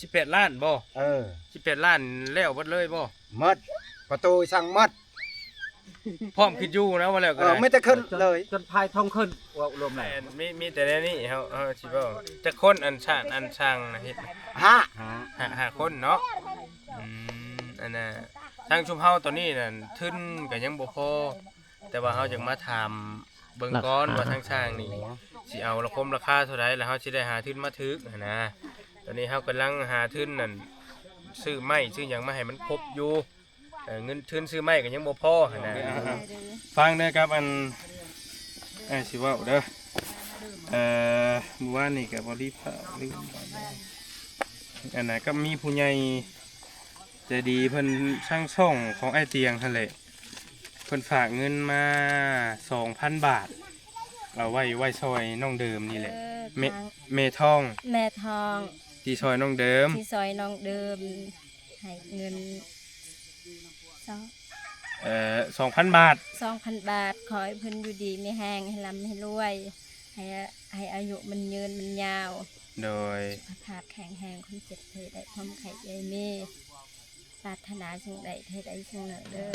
ສິບແປດລ້ານບໍ່? ເອີ ສິບແປດລ້ານແລ້ວເບິດເລີຍບໍ່? ໝົດ ປະຕູສັ່ງໝົດ ພ້ອມຂຶ້ນຢູ່ນະ ວ່າແລ້ວກໍ ເອີ ໄດ້ ມີແຕ່ຂຶ້ນເລີຍ ຈົນພາຍທອງຂຶ້ນ ເວົ້າລວມແລ້ວ ແມ່ນ ມີ ມີແຕ່ແນວນີ້ ເຮົາ ເຮົາຊິເວົ້າ ຈັກຄົນ ອັນສ້າງ ອັນສ້າງນະ ເຮັດ ຫ້າ ຫ້າ ຫ້າຄົນເນາະ. ອືມ ອັນນ່າ ທາງຊຸມເຮົາຕອນນີ້ນັ້ນ ທຶນກໍຍັງບໍ່ພໍ ແຕ່ວ່າເຮົາຢາກມາຖາມເບິ່ງກ່ອນວ່າທາງຊ່າງນີ້ຊິເອົາລະຄົມລາຄາເທົ່າໃດ ແລ້ວເຮົາຊິໄດ້ຫາທຶນມາຖືກຫັ້ນນະ. ຕອນນີ້ເຮົາກຳລັງຫາທຶນນັ້ນ ຊື້ໄມ້ຊື້ຫຍັງມາໃຫ້ມັນຄົບຢູ່ ເອີ ເງິນທຶນຊື້ໄມ້ກໍຍັງບໍ່ພໍຫັ້ນນະ. ຟັງເດີກັບອັນ ອ້າຍຊິເວົ້າເດີ ເອີ ມື້ວານນີ້ກໍບໍ່ໄດ້ຝາກລືມ ອັນນ່າ ກໍມີຜູ້ໃຫຍ່ໃຈດີເພິ່ນທາງຊ່ອງຂອງອ້າຍຕຽງຫັ້ນແຫຼະ ເພິ່ນຝາກເງິນມາສອງພັນບາດ ເອົາໄວ້ ໄວ້ຊ່ອຍນ້ອງເດີມນີ້ແຫຼະ ເອີ ແມ່ ທາງ ແມ່ທອງ ແມ່ທອງ ທີ່ຊ່ອຍນ້ອງເດີມ ທີ່ຊ່ອຍນ້ອງເດີມ ໃຫ້ເງິນສອງ ເອີ ສອງພັນບາດ ສອງພັນບາດ. ຂໍໃຫ້ເພິ່ນຢູ່ດີມີແຮງ ໃຫ້ລ່ຳໃຫ້ລວຍ ໃຫ້ ໃຫ້ອາຍຸມັນຍືນມັນຍາວ ໂດຍ ສຸຂະພາບແຂງແຮງ ຄົນເຈັບໄຂ້ໄດ້ ຄວາມໄຂ້ຢ່າມີ ປາດຖະໜາສິ່ງໃດໃຫ້ໄດ້ສິ່ງນັ້ນເດີ.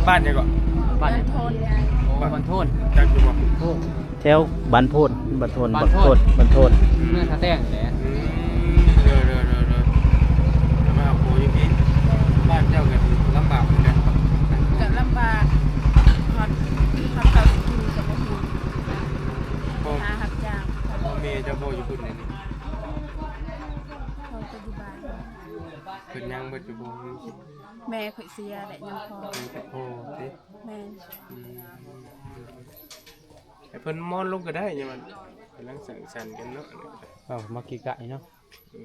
ບ້ານຫຍັງເກາະ? ບ້ານຫຍັງ? ບ້ານໂທນ. ໂອ້ ບ້ານໂທນ. ຈັກຢູ່ບໍ່? ໂທນ. ແຖວບ້ານໂພນ ບ້ານໂທນ ບ້ານໂພນ ບ້ານໂພນ ບ້ານໂທນ ອືມ ເມືອງທ່າແຕງແຫຼະ. ອືມ ເດີໆໆໆ ມາຫາຜົວຢູ່ພີ້ ບ້ານເຈົ້າກໍລຳບາກຄືກັນບໍ່? ກໍລຳບາກ ຮອດ ຮອດເຂົ້າກິນກໍບໍ່ມີ ພໍ່ ຫາຮັບຈ້າງ. ພໍ່ແມ່ເຈົ້າບໍ່ຢູ່ພຸ້ນແລ້ວນີ້? ເຂົາກໍຢູ່ບ້ານ. ເພິ່ນຍັງເບິດຢູ່ບໍ່? ແມ່ຂ້ອຍເສຍແຫຼະ ຍັງພໍ່ ຍັງແຕ່ພໍ່ຕິ? ແມ່ນ. ອືມ ໃຫ້ເພິ່ນມອນລົງກໍໄດ້ ຍັງວ່າກຳລັງສັງສັນກັນເນາະ. ເອົາມາກີ້ກະເນາະ. ອື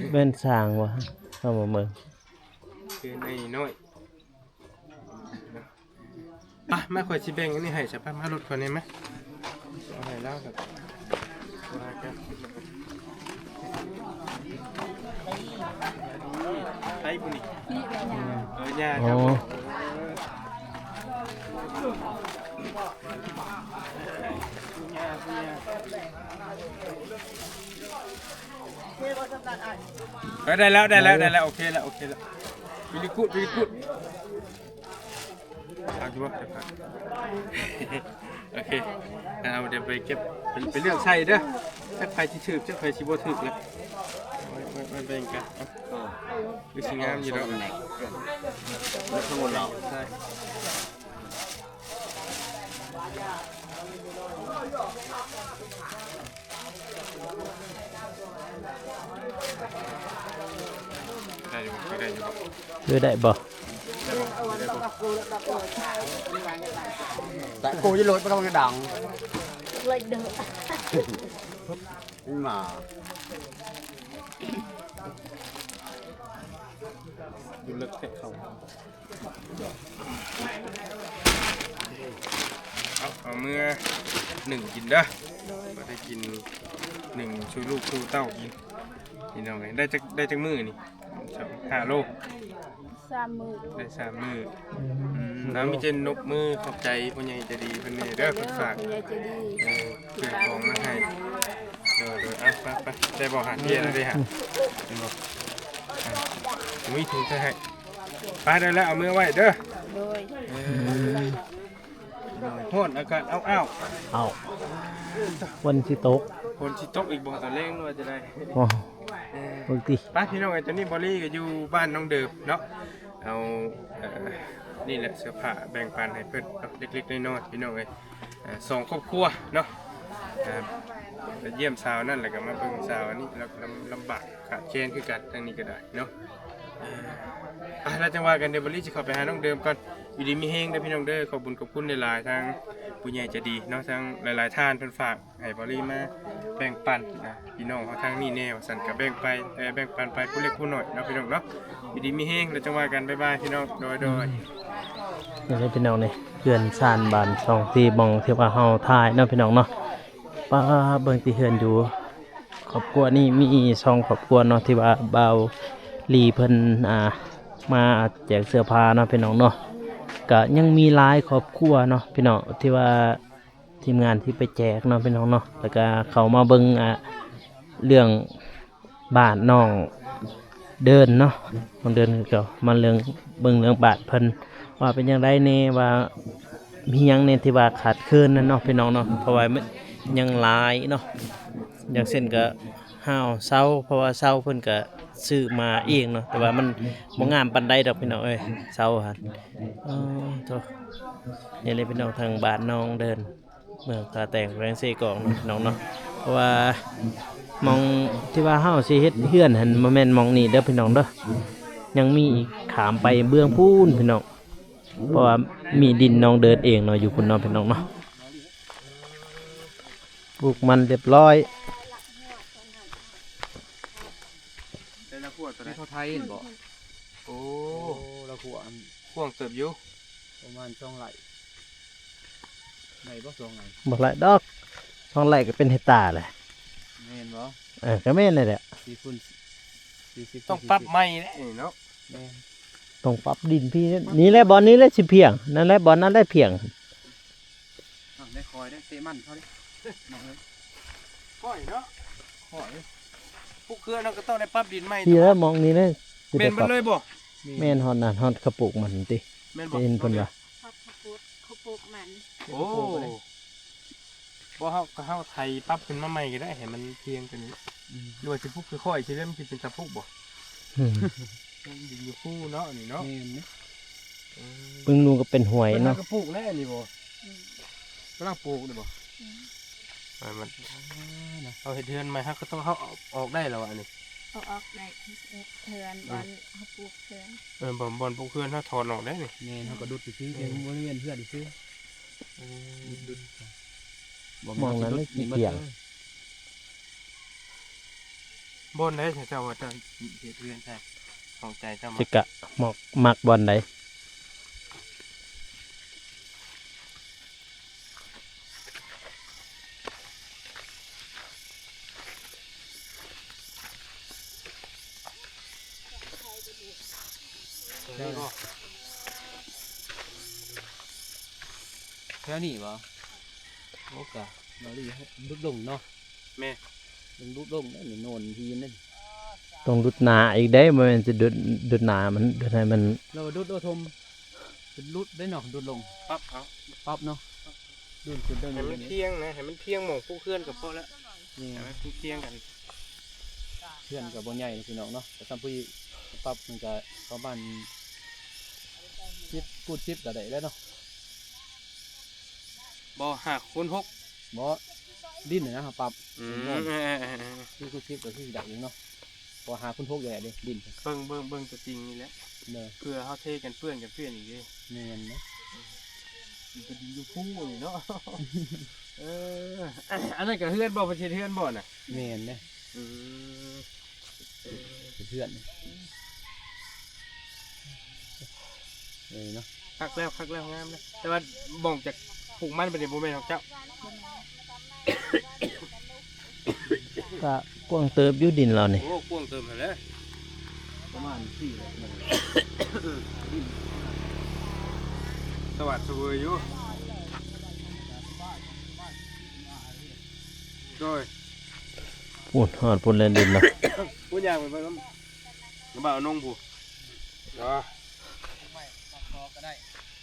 ມ ແມ່ນສ້າງວະ ເອົາມາເບິ່ງ ຄືໄອ້ນ້ອຍ. ມາ ມາ ຂ້ອຍຊິແບ່ງອັນນີ້ໃຫ້ຊະ ມາ ມາລົດຂ້ອຍນີ້ມາ ເອົາໃຫ້ລາວ ໃຜຜູ້ນີ້? ນີ້ແຫຼະຍ່າ. ເອີ ຍ່າ ອໍ ເຈົ້າບໍ່? ເອີ ໄດ້ແລ້ວ ໄດ້ແລ້ວ ໄດ້ແລ້ວ ໂອເຄແລ້ວ ໂອເຄແລ້ວ very good very good. ເອົາຢູ່ບໍ່? ໂອເຄ ເອົາ ດຽວໄປເກັບ ໄປ ໄປເລືອກໃສ່ເດີ ຈັກໃຜຊິຖືກ ຈັກໃຜຊິບໍ່ຖືກແຫຼະ. ໄວ້ ໄວ້ ໄວ້ແບ່ງກັນ ເອົາ ຄືຊິງາມຢູ່ດອກ ແລ້ວທັງໝົດເນາະ ໃຊ່. ໄດ້ຢູ່ບໍ່? ໄດ້ຢູ່ບໍ່? ຄືໄດ້ບໍ່? ແຕະກູຢູ່ໂລດບໍ່ຕ້ອງດັງ ເລີຍເດີ ມາ ຢູ່ເລິກແທ້ເຂົ້າ. ເອົາ ເອົາເມືອໜຶ້ງກິນເດີ ໂດຍ ບໍ່ໄດ້ກິນ ໜຶ້ງສູ່ລູກສູ່ເຕົ້າກິນ ພີ່ນ້ອງເອີຍ. ໄດ້ຈັກ ໄດ້ຈັກມື້ນີ້? ຫ້າໂລ ສາມມື້ ໄດ້ສາມມື້ ອືມ ອືມ ເອົາ ມີແຕ່ນົບມືຂອບໃຈຜູ້ໃຫຍ່ໃຈດີເພິ່ນນີ້ເດີ ເພິ່ນຝາກ ຜູ້ໃຫຍ່ໃຈດີ ເອີ ຊື້ຂອງມາໃຫ້ ໂດຍໆ. ເອົາ ໄປໆ ໄດ້ບໍ່ຫາ ເພແລ້ວເດ້ຫາ ອືມ ເຫັນບໍ່? ອ່າ ມີຖົງໃສ່ໃຫ້ ໄປໄດ້ແລ້ວ ເອົາມືໄວ້ເດີ ໂດຍ ເອີ ຮ້ອນ ອາກາດອ້າວໆ ອ້າວ ຝົນຊິຕົກ ຝົນຊິຕົກອີກບໍ່ຕອນແລງ ຫຼືວ່າຈະໄດ້ ໂອ້ ເອີ ເບິ່ງຕິ ໄປພີ່ນ້ອງເອີຍ. ຕອນນີ້ບອລລີກໍຢູ່ບ້ານນ້ອງເດີມເນາະ ເອົາ ເອີ ນີ້ແຫຼະ ເສື້ອຜ້າແບ່ງປັນໃຫ້ເພິ່ນເນາະ ເລັກໆນ້ອຍໆ ພີ່ນ້ອງເອີຍ. ເອີ ສອງຄອບຄົວເນາະ ເອີ ໄປຢ້ຽມສາວນັ້ນ ແລ້ວກໍມາເບິ່ງສາວອັນນີ້ ລຳ ລຳບາກຂາດແຄນຄືກັນ ທາງນີ້ກໍໄດ້ເນາະ. ອ່າ ແລ້ວຈັ່ງວ່າກັນ ດຽວບອລລີຊິເຂົ້າໄປຫານ້ອງເດີມກ່ອນ. ຢູ່ດີມີແຮງເດີພີ່ນ້ອງເດີ ຂອບບຸນຂອບຄຸນຫຼາຍໆ ທາງຜູ້ໃຫຍ່ໃຈດີເນາະ ທາງຫຼາຍໆທ່ານເພິ່ນຝາກໃຫ້ບອລລີມາແບ່ງປັນ ອ່າ ພີ່ນ້ອງເຮົາທາງນີ້ແດ່ວ່າຊັ້ນ ກໍແບ່ງໄປ ເອີ ແບ່ງປັນໄປຜູ້ເລັກຜູ້ນ້ອຍເນາະ ພີ່ນ້ອງເນາະ. ຢູ່ດີມີແຮງ ແລ້ວຈັ່ງວ່າກັນ ບາຍບາຍ ພີ່ນ້ອງ ໂດຍໆ. ນີ້ເດ້ພີ່ນ້ອງ ນີ້ເຮືອນຊານບ້ານຊ່ອງ ທີ່ໝ່ອງທີ່ວ່າເຮົາຖ່າຍເນາະ ພີ່ນ້ອງເນາະ. ປ້າ ເບິ່ງຕິ ເຮືອນຢູ່ ໂຄ ຄອບຄົວນີ້ມີສອງຄອບຄົວເນາະ ທີ່ວ່າບ່າວລີເພິ່ນ ອ່າ ມາແຈກເສື້ອຜ້າເນາະພີ່ນ້ອງເນາະ. ກະຍັງມີຫຼາຍຄອບຄົວເນາະພີ່ນ້ອງ ທີ່ວ່າທີມງານທີ່ໄປແຈກເນາະພີ່ນ້ອງເນາະ. ແລ້ວກະເຂົ້າມາເບິ່ງ ອ່າ ເລື່ອງ ບ້ານນ້ອງເດີນເນາະ ນ້ອງເດີນຄືເກົ່າ ມາເລື່ອງ ເບິ່ງເລື່ອງບ້ານເພິ່ນ ວ່າເປັນຈັ່ງໃດແດ່ ວ່າມີຫຍັງແດ່ທີ່ວ່າຂາດເຂີນນັ້ນເນາະພີ່ນ້ອງເນາະ. ເພາະວ່າມັນຍັງຫຼາຍເນາະ ຢ່າງເຊັ່ນກະຮາວເສົາ ເພາະວ່າເສົາເພິ່ນກະຊື້ມາເອງເນາະ ແຕ່ວ່າມັນບໍ່ງາມປານໃດດອກພີ່ນ້ອງເອີຍ ເສົາຫັ້ນ. ອໍ ໂທ້ ນີ້ແຫຼະພີ່ນ້ອງ ທາງບ້ານນ້ອງເດີນ ເມືອງທ່າແຕງ ແຂວງເຊກອງເນາະພີ່ນ້ອງເນາະ. ເພາະວ່າໝ່ອງທີ່ວ່າເຮົາຊິເຮັດເຮືອນຫັ້ນ ບໍ່ແມ່ນໝ່ອງນີ້ເດີພີ່ນ້ອງເດີ ຍັງມີອີກ ຂ້າມໄປເບື້ອງພຸ້ນພີ່ນ້ອງ. ເພາະວ່າມີດິນນ້ອງເດີນເອງເນາະ ຢູ່ພຸ້ນເນາະພີ່ນ້ອງເນາະ. ປູກມັນຮຽບຮ້ອຍ ແຕ່ລະຂົວໂຕໃດ ເຂົາໄທເຫັນບໍ່? ໂອ້ ໂອ້ ລະຂົວອັນ ກວ້າງເຕີບຢູ່ ປະມານສອງໄຮ່ ໄດ້ບໍ່ສອງໄຮ່? ບໍ່ຫຼາຍດອກ ສອງໄຮ່ກໍເປັນເຮັກຕາແຫຼະ ແມ່ນບໍ່? ເອີ ກໍແມ່ນນັ້ນແຫຼະ ສີ່ຄູນສີ່ສິບ ຕ້ອງປັບໃໝ່ແຫຼະນີ້ເນາະ. ແມ່ນ ຕ້ອງປັບດິນພີ້ ນີ້ແຫຼະ ບ່ອນນີ້ແຫຼະຊິພຽງ ນັ້ນແຫຼະ ບ່ອນນັ້ນແຫຼະພຽງ. ເອົາ ໄດ້ຄອຍໄດ້ເຕະມັນເຂົາເດ້ ນ້ອງເອີຍ ຂ້ອຍເນາະ ຂ້ອຍ ປູກເຂືອນເຮົາກໍຕ້ອງໄດ້ປັບດິນໃໝ່ ທີ່ແລ້ວໝ່ອງນີ້ເລີຍ ເປັນເບິດເລີຍບໍ່? ແມ່ນ ຮອດນັ້ນ ຮອດເຂົາປູກມັນຕິ ແມ່ນບໍ່? ເຫັນເພິ່ນວ່າ ຮອດເຂົາປູກ ເຂົາປູກມັນ. ໂອ້ ບໍ່ ເຮົາ ເຮົາໄຖປັບຂຶ້ນມາໃໝ່ກໍໄດ້ ໃຫ້ມັນພຽງກວ່ານີ້ ອືມ ຫຼືວ່າຊິປູກຄືຂ້ອຍຊິເລີຍ ມັນຊິເປັນຕາປູກບໍ່? ອືມ ມັນດິນຢູ່ພູເນາະ ນີ້ເນາະ ແມ່ນເດ້. ອືມ ເບິ່ງດູກໍເປັນຫ້ວຍເນາະ ເພິ່ນຫາກໍປູກແລ້ວນີ້ບໍ່? ອືມ ກຳລັງປູກນີ້ບໍ່? ອືມ ມັນ ເຮົາເຮັດເຮືອນໃໝ່ ເຮົາກໍຕ້ອງ ເຮົາເອົາອອກໄດ້ແລ້ວອັນນີ້ ເອົາອອກໄດ້ ເຮືອນ ອືມ ບ່ອນເຮົາປູກເຮືອນ ເອີ ບ່ອນ ບ່ອນປູກເຮືອນເຮົາຖອນອອກໄດ້ນີ້ ແມ່ນ ເຮົາກໍດຸດຊື່ໆ ອືມ ເປັນບໍລິເວນເຮືອນຊື່ໆ ເອີ ດຸດໆ ໝ່ອງນັ້ນແຫຼະຊິພຽງ ບ່ອນໃດເຈົ້າວ່າເຈົ້າເຮັດເຮືອນໃສ່ ຂອງໃຈເຈົ້າ ຊິກະໝາກ ມັກບ່ອນໃດ? ແຖວນີ້ບໍ່? ແຖວນີ້ບໍ່? ໂອ້ ກະ ເຮົາດຸດລົງເນາະ ແມ່ນ ເບິ່ງດຸດລົງແລ້ວນີ້ ໂນນຫີນນັ້ນ ຕ້ອງດຸດໜ້າອີກເດ້ ບໍ່ແມ່ນຊິດຸດ ດຸດໜ້າມັນ ດຸດໃຫ້ມັນ ແລ້ວດຸດ ໂອ້ ຖົມ ເປັນດຸດເດ້ເນາະ ດຸດລົງ ປັບເອົາ ປັບເນາະ ດຸດຂຶ້ນເດີ ໃຫ້ມັນພຽງນະ ໃຫ້ມັນພຽງໝ່ອງປູກເຮືອນກໍພໍແລ້ວ ນີ້ ໃຫ້ມັນພຽງກັນ ເຮືອນກໍບໍ່ໃຫຍ່ພີ່ນ້ອງເນາະ ກໍສ່ຳຜູ້ ປັບມັນກໍປະມານສິບຄູນສິບກໍໄດ້ແລ້ວເນາະ. ບໍ່ ຫ້າຄູນຫົກ ບໍ່ ດິນນະ ເຮົາປັບ ອືມ ເອີໆໆໆ ຄື ຄື ຄື ຄືຊິໄດ້ຢູ່ເນາະ ເພາະວ່າຫ້າຄູນຫົກຢູ່ແລ້ວເດ້ ດິນ ເບິ່ງ ເບິ່ງ ເບິ່ງຕົວຈິງນີ້ແຫຼະ ໂດຍ ເພື່ອເຮົາເທກັນເປື້ອນກັນປ່ຽນອີກເດ້ ແມ່ນເນາະ ມັນເປັນດິນຢູ່ພູນີ້ເນາະ ເອີ ອັນນັ້ນກໍເຮືອນບໍ່ ເພິ່ນເຮັດເຮືອນບໍ່ນະ ແມ່ນເດ້ ອືມ. ເປັນເຮືອນ ເອີເນາະ ຄັກແລ້ວ ຄັກແລ້ວ ງາມແລ້ວ ແຕ່ວ່າບ່ອນຈະປູກມັນບັດນີ້ບໍ່ແມ່ນຂອງເຈົ້າ ກະກວ້າງເຕີບຢູ່ດິນລາວນີ້ ໂອ້ ກວ້າງເຕີບຫັ້ນແຫຼະ ປະມານສີ່ແມັດ ສະຫວັດສະເຫວີຍຢູ່ ໂດຍ ພຸ້ນ ຮອດພຸ້ນແລ້ວດິນນະ ພຸ້ນ ຍ່າງໄປເບິ່ງນຳ ບ່າວນົງຜູ້ ເອີ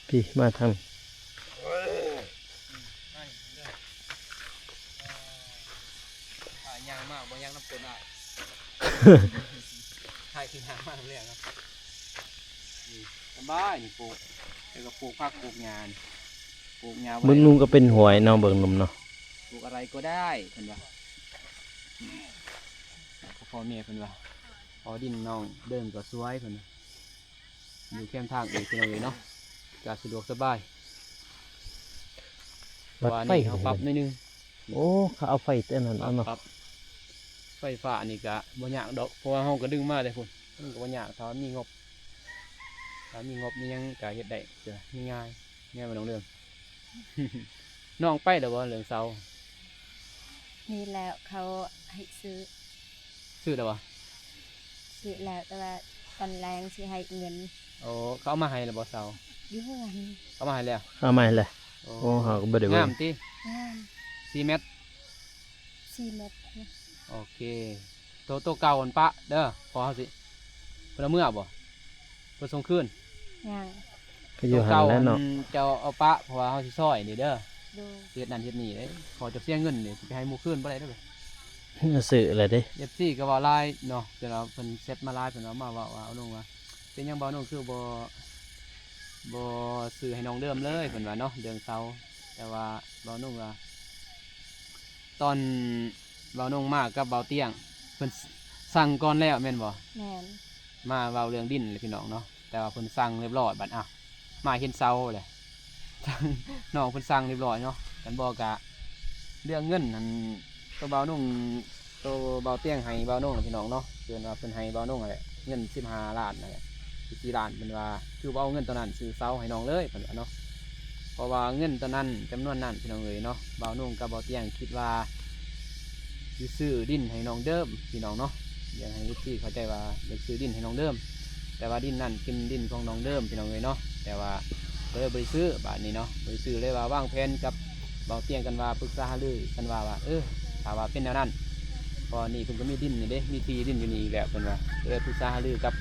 ພີ້ມາທາງ ຍ່າງມາບໍ່ຍ່າງນຳຄົນອ້າຍ ໃຫ້ຄືຍ່າງມາເລື່ອງເນາະ ສະບາຍນີ້ ປູກ ແລ້ວກໍປູກຜັກປູກຫຍ້າ ປູກຫຍ້າໄວ້ ເບິ່ງໜຸ່ມກໍເປັນຫ້ວຍເນາະ ເບິ່ງໜຸ່ມເນາະ ປູກອະໄລກໍໄດ້ເພິ່ນວ່າ ພໍ່ແມ່ເພິ່ນວ່າ ພໍດິນນ້ອງເດີ່ງກໍສວຍເພິ່ນວ່າ ຢູ່ແຄມທາງເອງພີ່ນ້ອງເອີຍເນາະ ກະສະດວກສະບາຍ ເພາະວ່ານີ້ເຮົາປັບໜ້ອຍໜຶ່ງ ໂອ້ ເຂົາເອົາໄຟແຕ່ນັ້ນເອົາເນາະ ປັບ ໄຟຟ້ານີ້ກະບໍ່ຍາກດອກ ເພາະວ່າເຮົາກໍດຶງມາແຕ່ພຸ້ນ ມັນກໍບໍ່ຍາກ ຖ້າມີງົບ ຖ້າມີງົບມີຫຍັງກະເຮັດໄດ້ ເອີ ງ່າຍໆ ແມ່ນບໍ່ນ້ອງເລື່ອງ ນ້ອງໄປແລ້ວບໍ່ເລື່ອງເສົາ ນີ້ແຫຼະ ເຂົາໃຫ້ຊື້ ຊື້ແລ້ວບໍ່? ຊື້ແລ້ວ ແຕ່ວ່າຕອນແລງຊິໃຫ້ເງິນ. ໂອ້ ເຂົາເອົາມາໃຫ້ແລ້ວບໍ່ເສົາ? ຢູ່ເຮືອນ. ເອົາມາໃຫ້ແລ້ວ? ເອົາມາໃຫ້ແລ້ວ. ໂອ້ ໂອ້ ເຮົາກໍບໍ່ໄດ້ເບິ່ງ. ງາມຕິ? ງາມ. ສີ່ແມັດ? ສີ່ແມັດ. ໂອເຄ. ໂຕ ໂຕເກົ່າຫັ້ນປະເດີ ເພາະເຮົາຊິ ເພິ່ນເອົາເມືອບໍ່? ເພິ່ນສົ່ງຄືນ? ຍັງ. ກໍຢູ່ຫັ້ນແຫຼະເນາະ. ໂຕເກົ່າຫັ້ນເຈົ້າເອົາປະ ເພາະວ່າເຮົາຊິຊອຍນີ້ເດີ. ໂດຍ. ເຮັດນັ້ນເຮັດນີ້ເດ້ ເພາະເຈົ້າເສຍເງິນນີ້ ຊິໄປໃຫ້ໝູ່ຄືນບໍ່ໄດ້ເດີ. ຊື້ແລ້ວເດ້. ເອັຟຊີກໍເວົ້າຫຼາຍເນາະ ເພິ່ນວ່າເພິ່ນແຊັດມາຫຼາຍ ເພິ່ນວ່າມາເວົ້າວ່າ ເອົານ້ອງວ່າ ເປັນຫຍັງບ່າວນົງຄືບໍ່ ບໍ່ຊື້ໃຫ້ນ້ອງເດີມເລີຍ ເພິ່ນວ່າເນາະ ເລື່ອງເສົາ. ແຕ່ວ່າບ່າວນົງວ່າ ຕອນບ່າວນົງມາກັບບ່າວຕຽງ ເພິ່ນສັ່ງກ່ອນແລ້ວແມ່ນບໍ່? ແມ່ນ. ມາເວົ້າເລື່ອງດິນແຫຼະພີ່ນ້ອງເນາະ ແຕ່ວ່າເພິ່ນສັ່ງຮຽບຮ້ອຍ ບັດ ອ້າວ ມາເຫັນເສົາແຫຼະ ນ້ອງເພິ່ນສັ່ງຮຽບຮ້ອຍເນາະ. ຄັນບໍ່ກະເລື່ອງເງິນຫັ້ນ ໂຕບ່າວນົງ ໂຕບ່າວຕຽງໃຫ້ບ່າວນົງແຫຼະພີ່ນ້ອງເນາະ ເພິ່ນວ່າເພິ່ນໃຫ້ບ່າວນົງຫັ້ນແຫຼະ ເງິນສິບຫ້າລ້ານນັ້ນແຫຼະ ສິບສີ່ລ້ານ ເພິ່ນວ່າຄືບໍ່ເອົາເງິນໂຕນັ້ນຊື້ເສົາໃຫ້ນ້ອງເລີຍ ເພິ່ນວ່າເນາະ. ເພາະວ່າເງິນໂຕນັ້ນ ຈຳນວນນັ້ນ ພີ່ນ້ອງເອີຍເນາະ ບ່າວນົງກັບບ່າວຕຽງຄິດວ່າຊິຊື້ດິນໃຫ້ນ້ອງເດີມ ພີ່ນ້ອງເນາະ. ຢາກໃຫ້ເອັຟຊີເຂົ້າໃຈວ່າຢາກຊື້ດິນໃຫ້ນ້ອງເດີມ ແຕ່ວ່າດິນນັ້ນເປັນດິນຂອງນ້ອງເດີມ ພີ່ນ້ອງເອີຍເນາະ. ແຕ່ວ່າກໍເລີຍບໍ່ໄດ້ຊື້ ບາດນີ້ເນາະ ບໍ່ໄດ້ຊື້ ເລີຍວ່າວາງແຜນກັບບ່າວຕຽງກັນວ່າ ປຶກສາຫາລືກັນວ່າ ວ່າ ເອີ ຖ້າວ່າເປັນແນວນັ້ນ ເພາະວ່ານີ້ເພິ່ນກໍມີດິນນີ້ເດ້ ມີທີ່ດິນຢູ່ນີ້ອີກແລ້ວ ເພິ່ນວ່າ ເອີ ປຶກສາຫາລືກັບ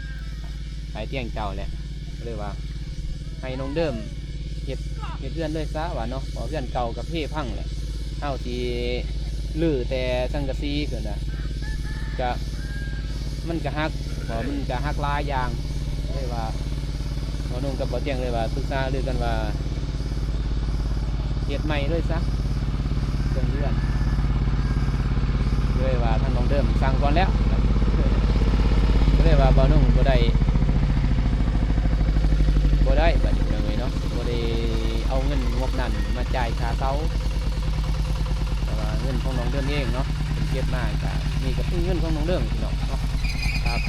ອ້າຍຕຽງເຈົ້າແຫຼະ ກໍເລີຍວ່າໃຫ້ນ້ອງເດີມເຮັດ ເຮັດເຮືອນເລີຍຊະວ່າເນາະ ເພາະເຮືອນເກົ່າກໍເພພັງແຫຼະ ເຮົາຊິຮື້ແຕ່ສັງກະສີ ເພິ່ນວ່າ ກະ ມັນກະຫັກ ເພາະມັນກະຫັກຫຼາຍຢ່າງ ເລີຍວ່າ ບ່າວນົງກັບບ່າວຕຽງເລີຍວ່າ ປຶກສາຫາລືກັນວ່າ ເຮັດໃໝ່ເລີຍຊະ ເຄື່ອງເຮືອນ ເລີຍວ່າທາງນ້ອງເດີມສັ່ງກ່ອນແລ້ວ ກໍເລີຍວ່າບ່າວນົງບໍ່ໄດ້ ບໍ່ໄດ້ ບາດນີ້ພີ່ນ້ອງເອີຍເນາະ ບໍ່ໄດ້ເອົາເງິນງົບນັ້ນມາຈ່າຍຄ່າເຊົ່າ ແຕ່ວ່າເງິນຂອງນ້ອງເດີມເອງເນາະ ເພິ່ນເກັບມາ ກະນີ້ກະເປັນເງິນຂອງນ້ອງເດີມພີ່ນ້ອງເນາະ. ຄັບ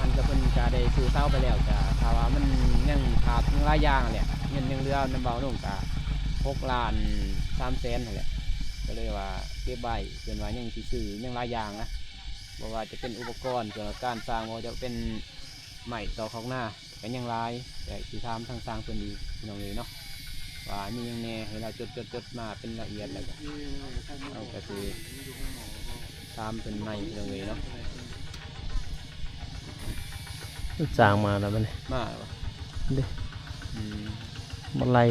ອັນກະເພິ່ນກະໄດ້ຊື້ເສົາໄປແລ້ວ ກະຖ້າວ່າມັນຍັງຂາດຍັງຫຼາຍຢ່າງຫັ້ນແຫຼະ ເງິນຍັງເຫຼືອນຳບ່າວນົງກະຫົກລ້ານສາມແສນຫັ້ນແຫຼະ ກໍເລີຍວ່າເກັບໄວ້ ເພິ່ນວ່າຍັງຊິຊື້ຍັງຫຼາຍຢ່າງນະ ບໍ່ວ່າຈະເປັນອຸປະກອນສຳລັບການສ້າງ ບໍ່ວ່າຈະເປັນໄມ້ຕອກຄອກນາ ກໍຍັງຫຼາຍ ແຕ່ຊິຖາມທາງຊ່າງເພິ່ນອີກ ພີ່ນ້ອງເອີຍເນາະ ວ່າມີຫຍັງແດ່ ໃຫ້ລາວຈົດໆໆມາເປັນລະອຽດ ແລ້ວກໍເຮົາກໍຊິຖາມເພິ່ນໃໝ່ ພີ່ນ້ອງເອີຍເນາະ. ສ້າງມາແລ້ວບັດນີ້ ມາແລ້ວບໍ່? ເດ້ ອືມ ບໍ່ໄລ່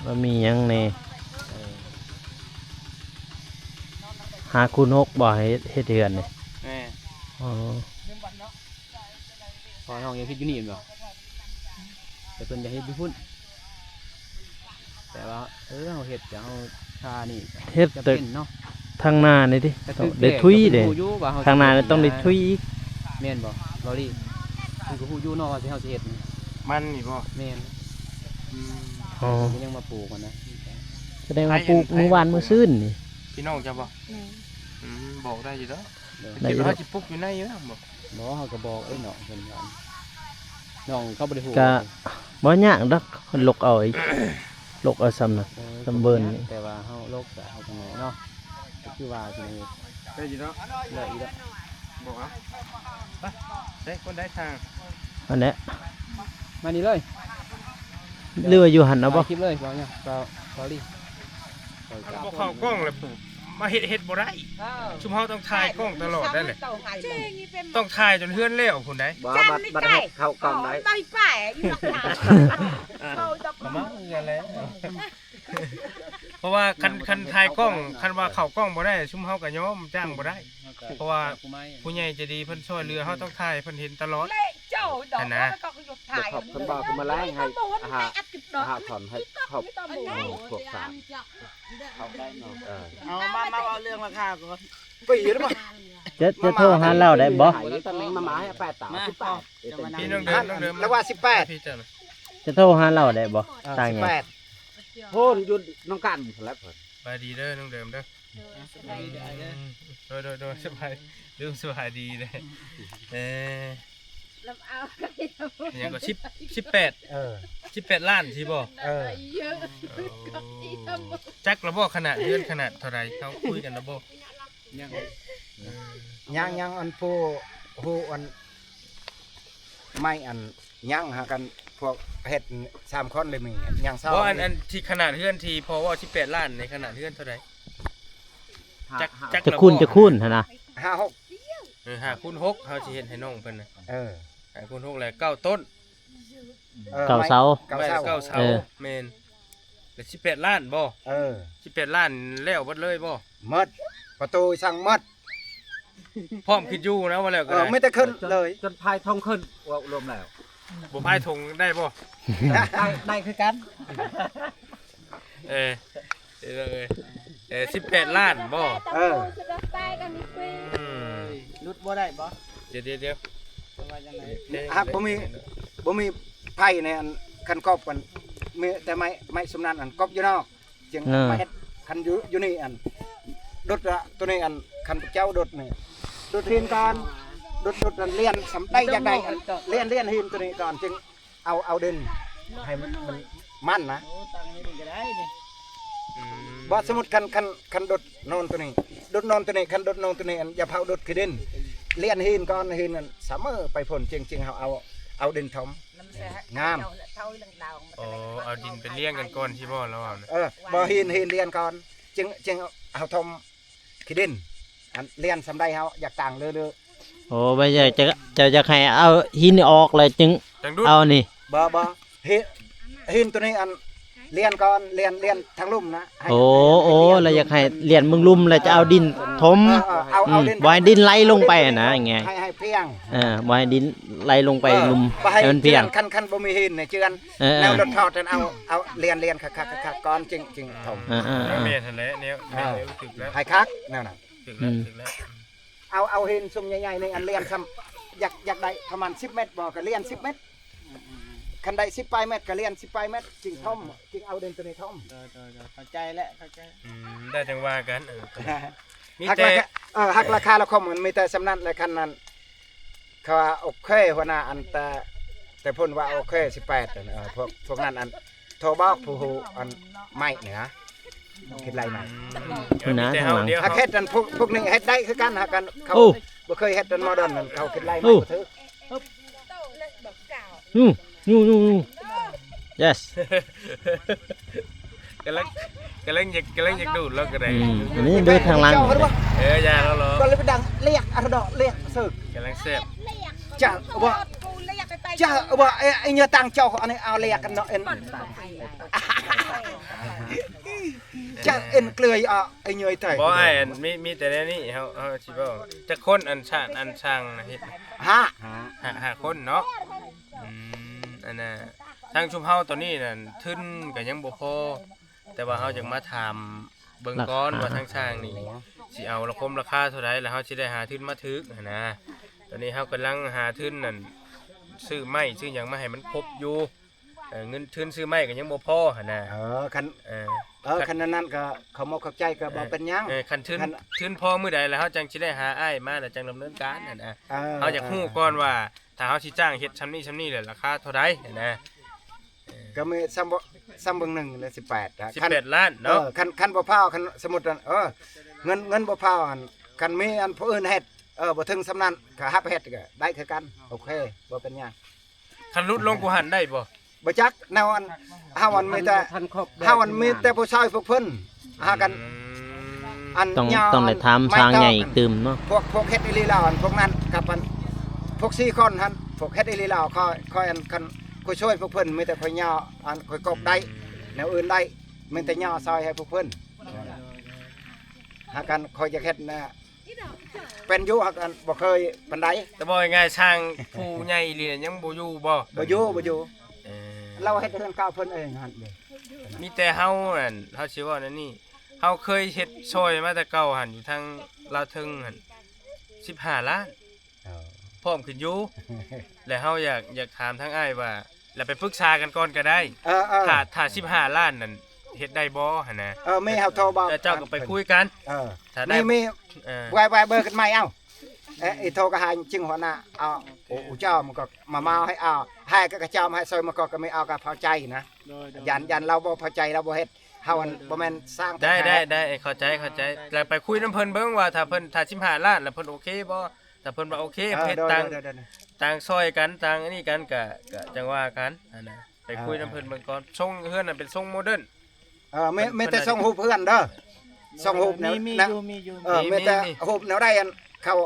ວ່າມີຫຍັງແດ່ ເອີ ຫ້າຄູນຫົກບໍ່ ໃຫ້ເຮັດ ເຮັດເຮືອນນີ້? ແມ່ນ. ອໍ ພໍ່ນ້ອງຢາກເຮັດຢູ່ນີ້ແມ່ນບໍ່? ແຕ່ເພິ່ນຢາກເຮັດຢູ່ພຸ້ນ ແຕ່ວ່າ ເອີ ເຮົາເຮັດ ແຕ່ເຮົາທານີ້ ເຮັດ ຈຳເປັນເນາະ ທາງໜ້ານີ້ຕິ ໄດ້ທຸຍເດ້ ທາງໜ້ານີ້ຕ້ອງໄດ້ທຸຍອີກ ແມ່ນບໍ່ ບໍ່ລີ? ເພິ່ນກໍຮູ້ຢູ່ເນາະວ່າຊິ ເຮົາຊິເຮັດນີ້ ມັນນີ້ບໍ່? ແມ່ນ. ອືມ ອໍ ເພິ່ນກໍຍັງມາປູກຫັ້ນນະ ສະແດງວ່າປູກມື້ວານມື້ຊືນນີ້ ພີ່ນ້ອງເຈົ້າບໍ່? ແມ່ນ. ອືມ ບອກໄດ້ຢູ່ດອກ ໄດ້ຢູ່ດອກ ເຮົາຊິປຸກຢູ່ໃນຢູ່ນຳບໍ່? ບໍ່ ເຮົາກໍບອກເດ້ເນາະ ເພິ່ນວ່າ ນ້ອງເຂົາບໍ່ໄດ້ຮູ້ ກະບໍ່ຍາກດອກ ເພິ່ນຫຼົກເອົາອີກ ຫຼົກເອົາຊ່ຳນະ ເອີ ຊ່ຳເບີນນີ້ ແຕ່ວ່າເຮົາຫຼົກກະເຮັດຈັ່ງໃດເນາະ ກໍຄືວ່າຈັ່ງໃດ ໄດ້ຢູ່ເນາະ ໄດ້ຢູ່ດອກ ບອກເອົາ ໄປ ເດ້ ຄົນໃດທາງ ອັນແຫຼະ ມານີ້ເລີຍ ຫຼືວ່າຢູ່ຫັ້ນເອົາບໍ່? ຄລິບເລີຍ ເວົ້າຫຍັງ ເວົ້າ ເວົ້າລີ ຄັນບໍ່ເຂົ້າກ້ອງແລ້ວ ມາເຮັດ ເຮັດບໍ່ໄດ້ ຊຸມເຮົາຕ້ອງຖ່າຍກ້ອງຕະຫຼອດໄດ້ແຫຼະ ຕ້ອງຖ່າຍຈົນເຮືອນແລ້ວພຸ້ນໃດ໋ ບໍ່ ບັດ ບັດເຮົາເຂົ້າກ້ອງໄດ້ ເອົາມາຄືກັນແຫຼະ ເພາະວ່າຄັນ ຄັນຖ່າຍກ້ອງ ຄັນວ່າເຂົ້າກ້ອງບໍ່ໄດ້ ຊຸມເຮົາກໍຍອມ ຈ້າງບໍ່ໄດ້ ເພາະວ່າຜູ້ໃຫຍ່ໃຈດີເພິ່ນຊ່ວຍເຫຼືອ ເຮົາຕ້ອງຖ່າຍໃຫ້ເພິ່ນເຫັນຕະຫຼອດຫັ້ນນະ ເພິ່ນບອກຄືມາແລງໃຫ້ ຫາ ຫາຖອນໃຫ້ເຂົ້າ ພວກສາມ ເອີ ເອົາມາ ມາເວົ້າເລື່ອງລາຄາກ່ອນ ປີຢູ່ບໍ່ ຈະ ຈະໂທຫາລາວໄດ້ບໍ່? ມາ ມາ ມາ ມາ ສິບແປດ ພີ່ນ້ອງເດີມ ນ້ອງເດີມ ລະວ່າສິບແປດ ພີ່ເຈົ້ານະ ຈະໂທຫາລາວໄດ້ບໍ່? ຕ່າງຫຍັງ ສິບແປດ ໂພນຢູ່ນຳກັນພຸ້ນແຫຼະເພິ່ນ ສະບາຍດີເດີນ້ອງເດີມເດີ ໂດຍ ສະບາຍດີເດີ ອືມ ໂດຍ ໂດຍ ໂດຍ ສະບາຍ ລືມ ສະບາຍດີເດີ ເອີ ລຳເອົາ ຫຍັງກໍ ສິບ ສິບແປດ ເອີ ສິບແປດລ້ານຊິບໍ່? ເອີ ໂອ້ ຈັກລະບໍ່ ຂະໜາດເຮືອນຂະໜາດເທົ່າໃດ ເຮົາຄຸຍກັນລະບໍ່? ຍັງ ເອີ ຍັງ ຍັງ ອັນຜູ້ ໂອ້ ອັນ ໄມ້ອັນຫຍັງຫາກັນ ພວກເຮັດສາມຄົນເລີຍມີຫຍັງເຊົາ ບໍ່ ອັນ ອັນທີ່ຂະໜາດເຮືອນທີ່ພໍ່ເວົ້າ ສິບແປດລ້ານ ໃນຂະໜາດເຮືອນເທົ່າໃດ? ຈັກ ຈັກ ຈັກຄູນ ຈັກຄູນຫັ້ນນະ ຫ້າ ຫົກ ເອີ ຫ້າຄູນຫົກ ເຮົາຊິເຮັດໃຫ້ນ້ອງເພິ່ນນະ ເອີ ຫ້າຄູນຫົກ ແລ້ວເກົ້າຕົ້ນ ເອີ ເກົ້າເສົາ ເກົ້າເສົາ ເກົ້າເສົາ ເອີ ແມ່ນ ແລ້ວສິບແປດລ້ານບໍ່? ເອີ ສິບແປດລ້ານແລ້ວເບິດເລີຍບໍ່? ໝົດ ປະຕູສັ່ງໝົດ ພ້ອມຄິດຢູ່ນະ ວ່າແລ້ວກໍ ເອີ ໄດ້ ມີແຕ່ຂຶ້ນເລີຍ ຈົນພາຍຖົງຂຶ້ນ ເວົ້າລວມແລ້ວ ບໍ່ພາຍຖົງໄດ້ບໍ່? ໄດ້ ໄດ້ຄືກັນ ເອີ ເອີ ເອີ ເອີ ສິບແປດລ້ານບໍ່? ເອີ ອືມ ຫຼຸດບໍ່ໄດ້ບໍ່? ດຽວ ດຽວ ດຽວ ວ່າຈັ່ງໃດ? ຫາກບໍ່ມີ ບໍ່ມີໄຜໃນອັນ ຄັນກົບອັນ ມີແຕ່ໄມ້ ໄມ້ຊຸມນັ້ນອັນ ກົບຢູ່ນອກ ຈຶ່ງ ເອີ ມາເຮັດ ຄັນຢູ່ ຢູ່ນີ້ອັນ ດຸດລະ ໂຕນີ້ອັນ ຄັນພວກເຈົ້າດຸດນີ້ ດຸດຫີນກ່ອນ ດຸດ ດຸດອັນລຽນ ສ່ຳໃດຢາກໄດ້ອັນ ລຽນ ລຽນຫີນໂຕນີ້ກ່ອນ ຈຶ່ງເອົາ ເອົາດິນໃຫ້ມັນ ມັນ ມັນນະ ໂອ້ ຕັ້ງໃຫ້ມັນກໍໄດ້ນີ້ ອືມ ບໍ່ ສົມມຸດຄັນ ຄັນ ຄັນດຸດໂນນໂຕນີ້ ດຸດໂນນໂຕນີ້ ຄັນດຸດໂນນໂຕນີ້ ອັນ ຢ່າເຜົາດຸດຂີ້ດິນ ລຽນຫີນກ່ອນ ຫີນນັ້ນສະເໝີໄປພຸ້ນ ຈຶ່ງ ຈຶ່ງເຮົາເອົາ ເອົາດິນຖົມ ງາມ ໂອ້ ເອົາດິນໄປລຽງກັນກ່ອນຊິບໍ່ລາວເວົ້ານະ ເອີ ບໍ່ ຫີນ ຫີນລຽນກ່ອນ ຈຶ່ງ ຈຶ່ງເຮົາຖົມຂີ້ດິນ ອັນລຽນສ່ຳໃດເຮົາຢາກຕັ້ງເລີ ໂອ້ ບໍ່ ຢາກຈະ ເຈົ້າຢາກໃຫ້ເອົາຫີນນີ້ອອກແລ້ວຈຶ່ງ ຈັ່ງດຸດ ເອົານີ້ ບໍ່ ບໍ່ ຫີນ ຫີນໂຕນີ້ອັນລຽນກ່ອນ ລຽນ ລຽນທາງລຸ່ມນະ ໃຫ້ ໂອ້ ໃຫ້ ໂອ້ ແລ້ວຢາກໃຫ້ລຽນເບິ່ງລຸ່ມ ແລ້ວຈະເອົາດິນຖົມ ເອີ ເອີ ເອົາ ເອົາ ອືມ ດິນ ບໍ່ໃຫ້ດິນໄຫຼລົງໄປນະ ງ່າຍ ໃຫ້ ໃຫ້ພຽງ ເອີ ບໍ່ໃຫ້ດິນໄຫຼລົງໄປ ເອີ ລຸ່ມ ໃຫ້ມັນພຽງ ເຈື່ອນ ຄັນ ຄັນບໍ່ມີຫີນນີ້ ເຈື່ອນ ເອີ ເອີ ແນວລົດທອດນັ້ນ ເອົາ ເອົາລຽນ ລຽນຄັກໆ ຄັກໆ ກ່ອນ ຈຶ່ງ ຈຶ່ງຖົມ ເອີ ເອີ ເອີ ແມ່ນຫັ້ນແຫຼະ ແນວ ເອີ ແນວຖືກແລ້ວ ໃຫ້ຄັກແນວນັ້ນ ຖືກແລ້ວ ອືມ ຖືກແລ້ວ ເອົາ ເອົາຫີນຊຸມໃຫຍ່ໆ ນີ້ ອັນລຽນສ່ຳ ຢາກ ຢາກໄດ້ປະມານສິບແມັດບໍ່ ກໍລຽນສິບແມັດ ອືມ ຄັນໄດ້ສິບປາຍແມັດ ກໍລຽນສິບປາຍແມັດ ຈຶ່ງຖົມ ຈຶ່ງເອົາດິນໂຕນີ້ຖົມ ໂດຍ ໂດຍ ໂດຍ ເຂົ້າໃຈແລ້ວ ເຂົ້າໃຈ ອືມ ໄດ້ຈັ່ງວ່າກັນ ເອີ ມີແຕ່ ຫາກລາຄາ ເອີ ຫາກລາຄາລະຄົມ ມັນມີແຕ່ສ່ຳນັ້ນແຫຼະ ຄັນນັ້ນ ເຂົາວ່າໂອເຄ ຫົວໜ້າ ອັນ ແຕ່ ແຕ່ເພິ່ນວ່າໂອເຄ ສິບແປດ ເອີ ພວກ ພວກນັ້ນ ອັນ ໂທບອກຜູ້ຮູ້ ອັນ ໄມ້ນີ້ນະ ຄິດໄລ່ມາ ອືມ ເອີ ມີແຕ່ເຮົາ ທາງຫຼັງ ດຽວ ຫາກເຮັດ ອັນ ພວກ ພວກນີ້ເຮັດໄດ້ຄືກັນ ຫາກ ອັນ ເຂົາ ໂອ້ ບໍ່ເຄີຍເຮັດ ອັນ ໂມເດີນນັ້ນ ເຂົາຄິດໄລ່ມາ ໂອ້ ບໍ່ຖືກ ນູ ນູ ນູ yes ກຳລັງ ກຳລັງຢາກ ກຳລັງຢາກດູດລາວກໍໄດ້ ອືມ ອັນນີ້ດູດທາງຫຼັງ ເອີ ຢ່າລາວ ກໍເລີຍໄປດັງລຽກອະດອກລຽກເສີກ ກຳລັງແຊບ ຈະວ່າ ຈະວ່າ ເອີ ໄອ້ເຫຍື່ອຕັ້ງເຈົ້າ ອັນນີ້ເອົາລຽກກັນເນາະ ເອັນ ຈະເອັນເກືອຍ ອະ ໄອ້ເຫຍື່ອໄທ ບໍ່ ອ້າຍ ອັນ ມີ ມີແຕ່ແນວນີ້ ເຮົາ ເຮົາຊິເວົ້າ ຈັກຄົນ ອັນ ຊານ ອັນ ຊ່າງນະ ເຮັດ ຫ້າ ຫ້າ ຫ້າຄົນເນາະ ອືມ ອັນນ່າ ທາງຊຸມເຮົາຕອນນີ້ນັ້ນ ທຶນກໍຍັງບໍ່ພໍ ແຕ່ວ່າເຮົາຢາກມາຖາມເບິ່ງກ່ອນວ່າທາງຊ່າງນີ້ຊິເອົາລະຄົມລາຄາເທົ່າໃດ ແລ້ວເຮົາຊິໄດ້ຫາທຶນມາຖືກຫັ້ນນະ ຕອນນີ້ເຮົາກຳລັງຫາທຶນນັ້ນ ຊື້ໄມ້ຊື້ຫຍັງມາໃຫ້ມັນຄົບຢູ່ ເອີ ເງິນທຶນຊື້ໄມ້ກໍຍັງບໍ່ພໍຫັ້ນນະ ເອີ ຄັນ ເອີ ເອີ ຄັນນັ້ນກໍຂອບອົກຂອບໃຈກໍບໍ່ເປັນຫຍັງ ເອີ ຄັນທຶນ ຄັນທຶນພໍມື້ໃດແລ້ວ ເຮົາຈັ່ງຊິໄດ້ຫາອ້າຍມາ ແລ້ວຈັ່ງດຳເນີນການຫັ້ນນະ ເອີ ເຮົາຢາກຮູ້ກ່ອນວ່າ ຖ້າເຮົາຊິຈ້າງເຮັດຊ່ຳນີ້ຊ່ຳນີ້ແຫຼະ ລາຄາເທົ່າໃດຫັ້ນນະ ກໍມີຊ່ຳ ຊ່ຳເບິ່ງໜຶ່ງແລະ ສິບແປດ ສິບແປດລ້ານເນາະ ເອີ ຄັນ ຄັນບໍ່ພໍ ຄັນສົມມຸດ ເອີ ເງິນ ເງິນບໍ່ພໍ ຄັນມີອັນຜູ້ອື່ນເຮັດ ເອີ ບໍ່ເຖິງຊ່ຳນັ້ນ ກໍຮັບເຮັດກໍໄດ້ຄືກັນ ໂອເຄ ບໍ່ເປັນຫຍັງ ຄັນຫຼຸດລົງກວ່າຫັ້ນໄດ້ບໍ່? ບໍ່ຈັກ ແນວອັນ ເຮົາອັນມີແຕ່ ເຮົາອັນມີແຕ່ຜູ້ຊ່ອຍພວກເພິ່ນ ຫາກັນ ອືມ ອັນ ຕ້ອງ ຕ້ອງໄດ້ຖາມຊ່າງໃຫຍ່ອີກຕື່ມເນາະ ພວກ ພວກເຮັດອີ່ຫຼີແລ້ວ ອັນພວກນັ້ນກັບອັນ ພວກສີ່ຄົນຫັ້ນ ພວກເຮັດອີ່ຫຼີແລ້ວ ຂ້ອຍ ຂ້ອຍອັນ ຄັນຂ້ອຍຊ່ວຍພວກເພິ່ນ ມີແຕ່ຂ້ອຍຍໍ ອັນຂ້ອຍກົບໄດ້ ອືມ ແນວອື່ນໄດ້ ມີແຕ່ຍໍຊ່ອຍໃຫ້ພວກເພິ່ນ ຫາກັນຂ້ອຍຢາກເຮັດນະ ເປັນຢູ່ ຫາກັນບໍ່ເຄີຍປານໃດ ແຕ່ເວົ້າງ່າຍໆ ຊ່າງຜູ້ໃຫຍ່ອີ່ຫຼີຍັງບໍ່ຢູ່ບໍ່? ບໍ່ຢູ່ ບໍ່ຢູ່ ເອີ ລາວເຮັດເຮືອນເກົ່າເພິ່ນເອງຫັ້ນເດ້ ມີແຕ່ເຮົານັ້ນ ເຮົາຊິເວົ້າແນວນີ້ ເຮົາເຄີຍເຮັດຊ່ອຍມາແຕ່ເກົ່າຫັ້ນ ຢູ່ທາງລາວເທິງຫັ້ນ ສິບຫ້າລ້ານ ເອີ ພ້ອມຂຶ້ນຢູ່ ແລະເຮົາຢາກ ຢາກຖາມທາງອ້າຍວ່າ ແລ້ວໄປປຶກສາກັນກ່ອນກໍໄດ້ ເອີ ເອີ ຖ້າ ຖ້າສິບຫ້າລ້ານນັ້ນເຮັດໄດ້ບໍ່ຫັ້ນນະ ເອີ ແມ່ເຮົາໂທບອກ ແລ້ວເຈົ້າກໍໄປຄຸຍກັນ ເອີ ຖ້າໄດ້ ແມ່ ແມ່ ເອີ ໄວ້ ໄວ້ເບີກັນໃໝ່ເອົາ ເອີ ອີໂທກໍຫາຈຶ່ງຫົວໜ້າ ເອົາ ໂອ້ ເຈົ້າມັນກໍມາເມົາໃຫ້ເອົາ ໃຫ້ກໍກະເຈົ້າມາໃຫ້ຊ່ອຍ ມັນກໍ ກໍແມ່ເອົາກໍພໍໃຈນະ ໂດຍ ໂດຍ ຢ້ານ ຢ້ານລາວບໍ່ພໍໃຈ ລາວບໍ່ເຮັດ ເຮົາອັນ ໂດຍ ໂດຍ ບໍ່ແມ່ນສ້າງ ໄດ້ ໄດ້ ໄດ້ ເຂົ້າໃຈ ເຂົ້າໃຈ ແລ້ວໄປຄຸຍນຳເພິ່ນເບິ່ງວ່າ ຖ້າເພິ່ນ ຖ້າສິບຫ້າລ້ານ ແລ້ວເພິ່ນໂອເຄບໍ່? ຖ້າເພິ່ນວ່າໂອເຄ ເອີ ເຮັດ ໂດຍ ຕ່າງ ໂດຍ ໂດຍ ໂດຍ ຕ່າງຊ່ອຍກັນ ຕ່າງອັນນີ້ກັນ ກະ ກະຈັ່ງວ່າກັນຫັ້ນນະ ໄປຄຸຍນຳເພິ່ນເບິ່ງກ່ອນ. ເອີ ເຊິ່ງເຮືອນນັ້ນເປັນຊົງໂມເດີນ ເອີ ມີ ເພິ່ນ ມີແຕ່ ເພິ່ນ ຊົງຮູບເຮືອນເດີ ຊົງຮູບແນວ ມີ ມີ ນະ ຢູ່ ມີຢູ່ ເອີ ມີ ມີແຕ່ ມີ ຮູບແນວໃດ ອັນເຂົາ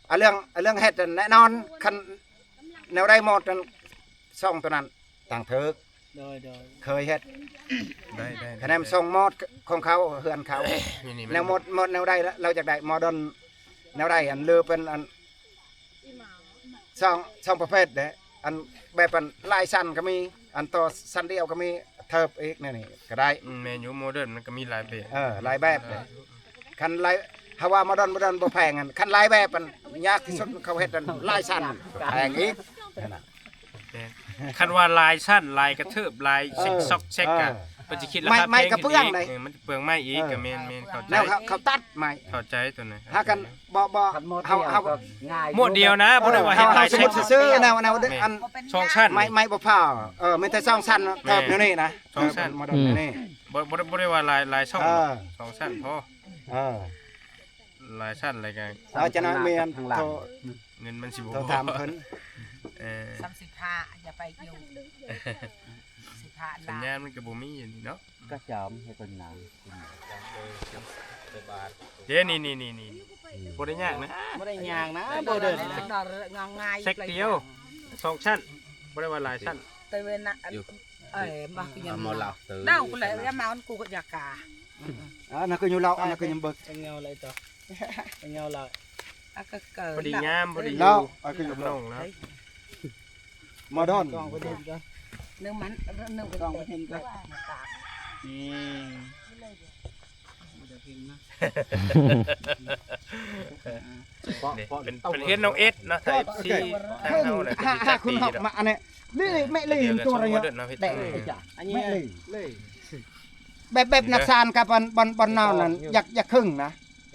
ອາ ເລື່ອງ ອາ ເລື່ອງເຮັດນັ້ນແນ່ນອນ ຄັນແນວໃດໝົດນັ້ນ ຊ່ອງໂຕນັ້ນຕ່າງຖືກ ໂດຍ ໂດຍ ເຄີຍເຮັດ ໄດ້ ໄດ້ ຄະແນນ ໄດ້ ຊ່ອງໝົດຂອງເຂົາ ເຮືອນເຂົາ ນີ້ ນີ້ ແນວໝົດ ໝົດແນວໃດ ລາວຢາກໄດ້ໂມເດີນແນວໃດ ອັນ ຫຼືເປັນອັນ ສອງ ສອງປະເພດເດ້ ອັນແບບອັນຫຼາຍຊັ້ນກໍມີ ອັນຕໍ່ຊັ້ນດຽວກໍມີ ເທີບອີກແນວນີ້ກໍໄດ້. ອືມ ແມ່ນຢູ່ ໂມເດີນມັນກໍມີຫຼາຍແບບ ເອີ ຫຼາຍແບບເດ້. ຄັນຫຼາຍ ເຮົາວ່າໂມເດີນ ໂມເດີນບໍ່ແພງ ອັນຄັນຫຼາຍແບບ ອັນຍາກທີ່ສຸດ ເຂົາເຮັດອັນຫຼາຍຊັ້ນ ແພງອີກ ນັ້ນນະ. ແມ່ນ ຄັນວ່າຫຼາຍຊັ້ນ ຫຼາຍກະເທີບ ຫຼາຍ ເອີ ເຊັກຊອກແຊັກ ເອີ ກະ ເພິ່ນຊິຄິດລາຄາແພງຂຶ້ນອີກ ເອີ ມັນຈະເປືອງໄມ້ອີກ ເອີ ກະແມ່ນໆ ເຂົ້າໃຈ ແນວເຂົາ ເຂົາຕັດໄມ້ ເຂົ້າໃຈໂຕນັ້ນ ຫາກັນ ບໍ່ ບໍ່ ເຮົາ ເຮົາ ໝວດດຽວນະ ບໍ່ໄດ້ວ່າເຮັດຫຼາຍເຊັກ ເຮົາ ເຮົາສົມມຸດຊື່ໆ ແນວ ແນວ ແມ່ນ ອັນ ສອງຊັ້ນ ໄມ້ ໄມ້ບໍ່ພໍ ເອີ ມີແຕ່ສອງຊັ້ນ ແມ່ນ ເທີບແນວນີ້ນະ ສອງຊັ້ນ ເອີ ໂມເດີນ ອືມ ແນວນີ້ ບໍ່ ບໍ່ໄດ້ ບໍ່ໄດ້ວ່າຫຼາຍ ຫຼາຍຊ່ອງ ເອີ ສອງຊັ້ນພໍ ເອີ ຫຼາຍຊັ້ນແລ້ວກະ ເອົາ ຈະນະແມ່ນ ໂທ ເງິນມັນຊິບໍ່ພໍ ໂທຖາມເພິ່ນ ເອີ ສາມສິບຫ້າ ຢ່າໄປຢູ່ ສິບຫ້າ ສັນຍານມັນກໍບໍ່ມີຢູ່ນີ້ເນາະ ກະຈອມໃຫ້ເພິ່ນນາງ ເດ້ ນີ້ໆໆໆ ບໍ່ໄດ້ຍາກນະ ບໍ່ໄດ້ຍາກນະ ບໍ່ເດີນນະ ເຊັກດຽວ ສອງຊັ້ນ ບໍ່ໄດ້ວ່າຫຼາຍຊັ້ນ ເຕີນະ ເອີ ມາກິນ ເອົາມາລາວເຕີນ ດາວ ກູແລ ມາ ກູຢາກາ ອັນນັ້ນຄືຢູ່ລາວ ອັນນັ້ນຄືຍັງເບິກ ເຫງົາເລີຍຕົວະ ເຫງົາເລີຍ ອາ ກະເກີ ພໍດີງາມ ພໍດີຢູ່ ລາວ ອັນຄືຢູ່ ນ້ອງລາວ ມາດອນ ໜຶ່ງມັນ ໜຶ່ງເປັນ ນີ້ ເປັນ ເປັນເຮືອນນ້ອງເອສເນາະ ຖ້າເອັຟຊີທາງເຮົານະ ຫາ ຫາ ຫາ ຄຸນຮອກມາ ອັນນີ້ ນີ້ ແມ່ລີ ຕົວລະເນາະ ແບບ ແບບນັກສານກັບອັນ ບ່ອນ ບ່ອນນອນນັ້ນ ຢາກ ຢາກເຄິ່ງນະ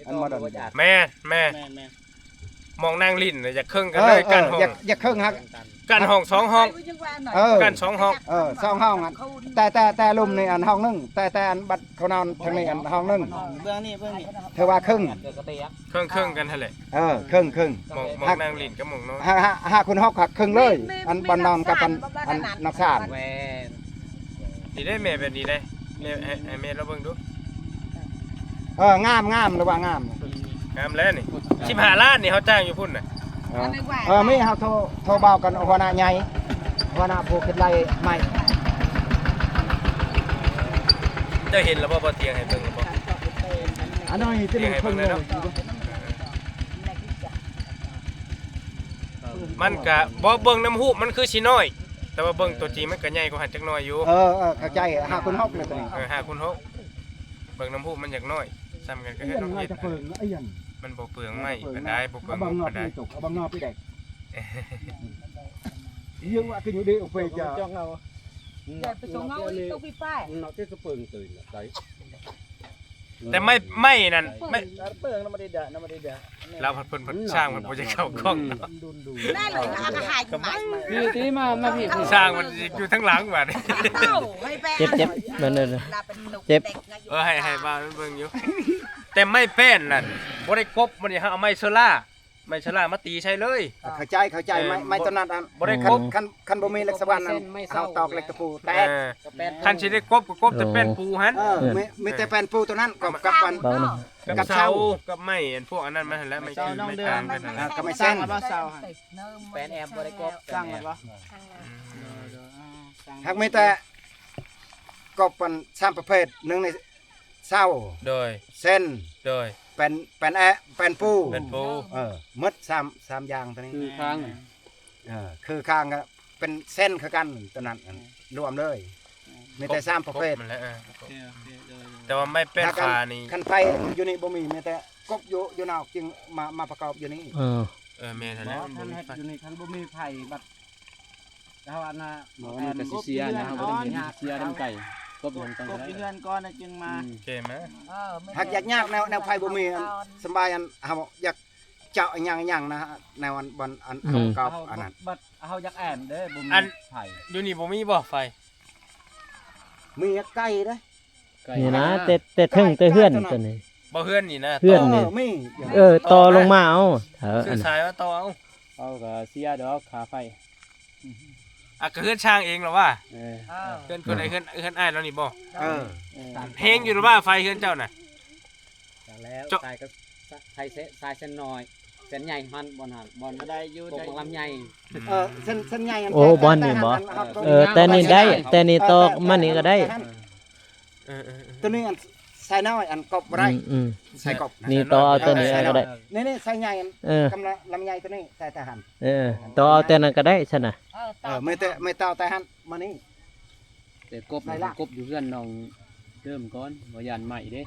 ອັນມາດອນ ແມ່ນ ແມ່ນ ແມ່ນ ໝ່ອງນັ່ງຫຼິ້ນນະ ຢາກເຄິ່ງກັນເລີຍ ເອີ ກັ້ນຫ້ອງ ຢາກ ຢາກເຄິ່ງຫັ້ນ ກັ້ນຫ້ອງສອງຫ້ອງ ເອີ ກັ້ນສອງຫ້ອງ ເອີ ສອງຫ້ອງ ອັນ ແຕ່ ແຕ່ ແຕ່ລຸ່ມນີ້ອັນຫ້ອງໜຶ່ງ ແຕ່ ແຕ່ອັນບັດເຂົານອນທາງນີ້ອັນຫ້ອງໜຶ່ງ ເບື້ອງນີ້ ເບື້ອງນີ້ ຖືວ່າເຄິ່ງ ເຄິ່ງ ເຄິ່ງກັນຫັ້ນແຫຼະ ເອີ ເຄິ່ງ ເຄິ່ງ ໝ່ອງ ໝ່ອງນັ່ງຫຼິ້ນກັບໝ່ອງນອນ ຫາ ຫາ ຫາຄູນຫົກ ຫາເຄິ່ງເລີຍ ອັນບ່ອນນອນກັບອັນ ອັນນັກສານ ແມ່ນ ນີ້ເດ້ແມ່ ແບບນີ້ເດ້ ແມ່ ໃຫ້ ໃຫ້ແມ່ລາວເບິ່ງດູ ເອີ ງາມ ງາມ ຫຼືວ່າງາມ ງາມແລ້ວນີ້ ສິບຫ້າລ້ານນີ້ເຮົາຈ້າງຢູ່ພຸ້ນນະ ເອີ ເອີ ມີເຮົາໂທ ໂທບອກກັນຫົວໜ້າໃຫຍ່ ຫົວໜ້າຜູ້ຄິດໄລ່ໃໝ່ ເຈົ້າເຫັນແລ້ວບໍ່ ບໍ່ ຕຽງໃຫ້ເບິ່ງແລ້ວບໍ່ ອັນນັ້ນຕຽງໃຫ້ເບິ່ງແລ້ວເນາະ ມັນກະ ບໍ່ ເບິ່ງນຳຮູບມັນຄືຊິນ້ອຍ ແຕ່ວ່າເບິ່ງຕົວຈິງມັນກະໃຫຍ່ກວ່າຫັ້ນຈັກໜ້ອຍຢູ່ ເອີ ເອີ ເຂົ້າໃຈ ຫ້າຄູນຫົກເລີຍຕົວນີ້ ເອີ ຫ້າຄູນຫົກ ເບິ່ງນຳຮູບມັນຢາກນ້ອຍ ສ່ຳກັນກັບເຮືອນນ້ອງເອສ ມັນບໍ່ເປືອງໄມ້ປານໃດ ບໍ່ເປືອງງົບປານໃດ ເອົາບັງນອກໄປແດກ ເອີ ເຍອະວ່າຄືຢູ່ເດໂອເປຈາ ແຕ່ໄມ້ ໄມ້ນັ້ນ ໄມ້ ເປີງນຳມາດີດາ ນຳມາດີດາ ລາວເພິ່ນ ເພິ່ນ ຊ່າງເພິ່ນບໍ່ຢາກເຂົ້າກ້ອງເນາະ ນັ້ນແຫຼະ ກະຫາຍໄປ ຢູ່ທີ່ມາ ມາພີ້ ຊ່າງມັນຢູ່ທາງຫຼັງບາດນີ້ ເຈັບ ເຈັບ ເບິ່ງເດີ ເຈັບ ເອີ ໃຫ້ ໃຫ້ວ່າມັນເບິ່ງຢູ່ ແຕ່ໄມ້ແປ້ນນັ້ນ ບໍ່ໄດ້ກົບ ມື້ນີ້ເຮົາເອົາໄມ້ໂຊລາ ໄມ້ໂຊລາມາຕີໃສ່ເລີຍ ເຂົ້າໃຈ ເຂົ້າໃຈ ເອີ ໄມ້ ໄມ້ຕົວນັ້ນ ອັນ ບໍ່ໄດ້ກົບ ຄັນ ຄັນບໍ່ມີເຫຼັກສະບັນນັ້ນ ເຮົາຕອກເຫຼັກຕະປູແຕກ ເອີ ຄັນຊິໄດ້ກົບກໍກົບແຕ່ແປ້ນປູຫັ້ນ ເອີ ມີ ມີແຕ່ແປ້ນປູຕົວນັ້ນ ກັບ ກັບອັນ ກັບເສົາ ກັບໄມ້ ອັນພວກອັນນັ້ນມັນຫັ້ນແຫຼະ ໄມ້ ໄມ້ ໄມ້ຕາງ ກັບໄມ້ແຊນ ແປ້ນແອບບໍ່ໄດ້ກົບ ສ້າງແລ້ວບໍ່ ຫາກມີແຕ່ ກໍປັນສາມປະເພດ ໜຶ່ງໃນເສົາ ໂດຍ ເສັ້ນ ໂດຍ ແປ້ນ ແປ້ນແອະ ແປ້ນປູ ແປ້ນປູ ເອີ ໝົດສາມ ສາມຢ່າງຕົວນີ້ ຄືຄາງ ເອີ ຄືຄາງກໍເປັນເສັ້ນຄືກັນຕົວນັ້ນ ລວມເລີຍ ມີແຕ່ສາມປະເພດ ຄົບໝົດແລ້ວ ເອີ ໂອເຄ ໂອເຄ ໂດຍ ໂດຍ ແຕ່ວ່າໄມ້ແປ້ນຝານີ້ ຄັນໄຟຢູ່ນີ້ບໍ່ມີ ມີແຕ່ກົບຢູ່ ຢູ່ນອກຈຶ່ງມາ ມາປະກອບຢູ່ນີ້ ເອີ ເອີ ແມ່ນຫັ້ນແຫຼະ ບໍ່ ມັນບໍ່ມີໄຟ ຢູ່ນີ້ ຄັນບໍ່ມີໄຟບັດ ເຮົາອັນນ່າ ບໍ່ ອັນນີ້ກໍຊິເສຍນະ ເຮົາບໍ່ໄດ້ເຮັດເສຍນຳໄກ່ ກົບຢູ່ຫັ້ນກ່ອນ ກົບຢູ່ເຮືອນກ່ອນນະຈຶ່ງມາ ອືມ ໂອເຄມາ ຫາກຢາກຍາກແນວ ແນວໄຟບໍ່ມີ ອັນສະບາຍ ອັນເຮົາຢາກເຈາະອີຫຍັງອີຫຍັງນະ ແນວອັນ ບ່ອນອັນ ອືມ ເຮົາກໍອັນນັ້ນ ບັດເຮົາຢາກແອນເດ້ ບໍ່ມີ ອັນ ໄຟ ຢູ່ນີ້ບໍ່ມີບໍ່ໄຟ ມີໄກເດ້ ໄກ ນີ້ນະ ແຕ່ ແຕ່ເທິງແຕ່ເຮືອນຕົວນີ້ ບໍ່ ເຮືອນນີ້ນະ ເຮືອນນີ້ ຕໍ່ ມີ ເອີ ຕໍ່ລົງມາເອົາ ເອີ ຊື້ສາຍມາຕໍ່ເອົາ ເຮົາກໍເສຍດອກຄ່າໄຟ ອ່ະ ກໍເຮືອນຊ່າງເອງລະວ່າ ເອີ ເອີ ເຮືອນຄົນໃດ ເຮືອນ ເຮືອນອ້າຍລາວນີ້ບໍ່ ເອີ ເອີ ແຮງຢູ່ລະວ່າໄຟເຮືອນເຈົ້ານະ ຈັກແລ້ວ ສາຍກໍ ສາຍເສ- ສາຍເສັ້ນນ້ອຍ ເສັ້ນໃຫຍ່ຫັ້ນ ບ່ອນຫັ້ນ ບ່ອນກໍໄດ້ຢູ່ ໄດ້ຢູ່ ບັກລຳໃຫຍ່ ເອີ ເສັ້ນ ເສັ້ນໃຫຍ່ຫັ້ນ ໂອ້ ແຕ່ ບ່ອນນີ້ບໍ່ ແຕ່ຫັ້ນ ເອີ ແຕ່ນີ້ໄດ້ ແຕ່ນີ້ຕໍ່ມານີ້ກໍໄດ້ ເອີ ເອີ ເອີ ຕົວນີ້ອັນສາຍນ້ອຍ ອັນກົບບໍ່ໄດ້ ອືມໆ ສາຍກົບນະ ນີ້ຕໍ່ເອົາຕົວນີ້ກໍໄດ້ ນີ້ໆ ສາຍໃຫຍ່ ເອີ ກຳລະລຳໃຫຍ່ຕົວນີ້ ສາຍແຕ່ຫັ້ນ ເອີ ຕໍ່ເອົາແຕ່ນັ້ນກໍໄດ້ຊັ້ນນະ ເອີ ເອີ ແມ່ນແຕ່ ແມ່ນຕໍ່ແຕ່ຫັ້ນມານີ້ ແຕ່ກົບ ໃສ່ລະ ກົບຢູ່ເຮືອນນ້ອງເດີມກ່ອນ ບໍ່ຢ້ານໄໝ້ເດ້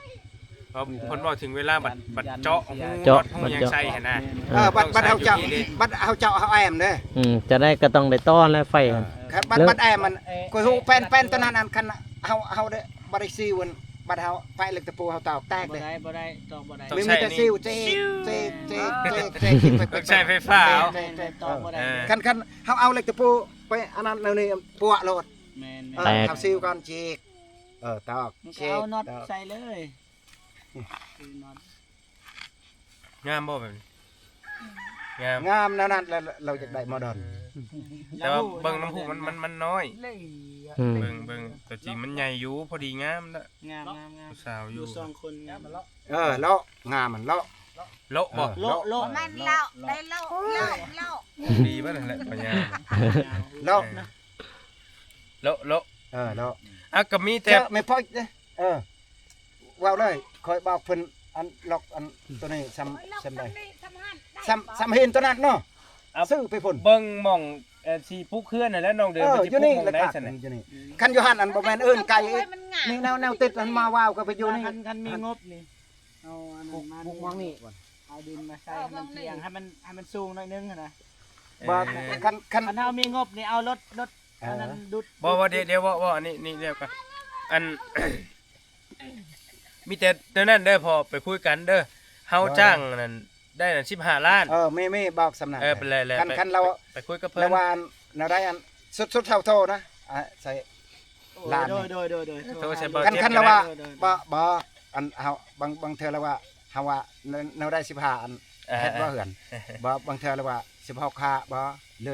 ເອີ ເພິ່ນເວົ້າເຖິງເວລາບັດ ບັດເຈາະຮູ ເຈາະ ເຈາະຮູຫຍັງໃສ່ຫັ້ນນະ ເອີ ບັດ ບັດເຮົາເຈາະ ບັດເຮົາເຈາະເຮົາແອ້ມເດ້ ອືມ ຈະໄດ້ກໍຕ້ອງໄດ້ຕໍ່ແລ້ວໄຟ ເອີ ບັດ ບັດແອ້ມມັນ ຂ້ອຍຮູ້ແປ້ນ ແປ້ນຕົວນັ້ນ ອັນຄັນເຮົາ ເຮົາໄດ້ ບໍ່ໄດ້ຊີວ ອັນບັດເຮົາແປະເຫຼັກຕະປູເຮົາຕອກແຕກເດ້ ບໍ່ໄດ້ ບໍ່ໄດ້ ຕອກບໍ່ໄດ້ ມີ ມີແຕ່ຊີວ ເຈກ ເຈກ ເຈກ ເຈກ ເຈກ ຕ້ອງໃຊ້ໄຟຟ້າເອົາ ເຈກ ເຈກ ຕອກບໍ່ໄດ້ ເອີ ຄັນ ຄັນເຮົາເອົາເຫຼັກຕະປູໄປອັນນັ້ນແນວນີ້ປົວະໂລດ ແມ່ນໆ ເອີ ແຕກ ເຮົາຊີວກ່ອນ ເຈກ ເອີ ຕອກ ເຈກ ເອົານັອດໃສ່ເລີຍ ຄືນັອດ ງາມບໍ່ແບບນີ້? ງາມ ງາມແນວນັ້ນແຫຼະ ລາວຢາກໄດ້ໂມເດີນ ແຕ່ວ່າເບິ່ງນຳຮູບມັນ ມັນ ມັນນ້ອຍ ອືມ ເບິ່ງ ເບິ່ງຕົວຈິງມັນໃຫຍ່ຢູ່ ພໍດີງາມລະ ງາມ ງາມ ງາມ ຜູ້ສາວຢູ່ ຢູ່ສອງຄົນງາມ ເອີ ເລາະ ງາມມັນເລາະ ເລາະບໍ່? ເອີ ເລາະ ເລາະ ແມ່ນເລາະ ໄດ້ເລາະ ເລາະ ເລາະ ດີບໍ່ນັ້ນແຫຼະ ບໍ່ຍາວ ເລາະ ເລາະ ເລາະ ເອີ ເລາະ ອ່ະ ກໍມີແຕ່ ເຈົ້າແມ່ນພໍ່ເດ້ ເອີ ເວົ້າເລີຍ ຂ້ອຍບອກເພິ່ນ ອັນລັອກ ອັນໂຕນີ້ຊ່ຳ ຊ່ຳໃດ ຊ່ຳ ຊ່ຳຫີນໂຕນັ້ນເນາະ ຊື້ໄປພຸ້ນ ເບິ່ງໝ່ອງ ເອີ ຊິປຸກເຮືອນຫັ້ນແຫຼະ ນ້ອງເດີ ເອີ ຢູ່ນີ້ລະ ຄັນຢູ່ຫັ້ນ ອັນບໍ່ແມ່ນອື່ນໄກອີກ ນີ້ແນວ ແນວຕິດຫັ້ນມາວາວກໍໄປຢູ່ນີ້ ຄັນ ຄັນມີງົບນີ້ ເອົາອັນນັ້ນມາ ປຸກໝ່ອງນີ້ ເອົາດິນມາໃສ່ໃຫ້ມັນທ່ຽງ ໃຫ້ມັນ ໃຫ້ມັນສູງໜ້ອຍໜຶ່ງຫັ້ນນະ ບໍ່ ຄັນ ຄັນ ຄັນເຮົາມີງົບນີ້ ເອົາລົດ ລົດ ເອີ ອັນນັ້ນດຸດ ບໍ່ ບໍ່ ດຽວ ດຽວ ເວົ້າ ເວົ້າອັນນີ້ ນີ້ດຽວກ່ອນ ອັນ ມີແຕ່ແນວນັ້ນເດີພໍ່ ໄປຄຸຍກັນເດີ ເຮົາຈ້າງນັ້ນໄດ້ນັ້ນສິບຫ້າລ້ານ ເອີ ມີ ມີບອກຊ່ຳນັ້ນ ເອີ ໄປ ຄັນ ໄປ ຄັນລາວ ໄປຄຸຍກັບເພິ່ນ ລາວວ່າແນວໃດ ອັນສຸດ ສຸດເທົ່າໂທນະ ອ່າ ໃສ່ ໂອ້ ລ້ານ ໂດຍ ໂດຍ ໂດຍ ໂດຍ ໂທໃສ່ ຄັນ ຄັນລາວວ່າ ບໍ່ ບໍ່ ອັນເຮົາ ບາງ ບາງເທື່ອລາວວ່າ ເຮົາວ່າແນວ ແນວໃດສິບຫ້າ ອັນ ອ່າ ເຮັດບໍ່ເຮືອນ ບໍ່ ບາງເທື່ອລາວວ່າ ສິບຫົກ ຫາບໍ່ ຫຼື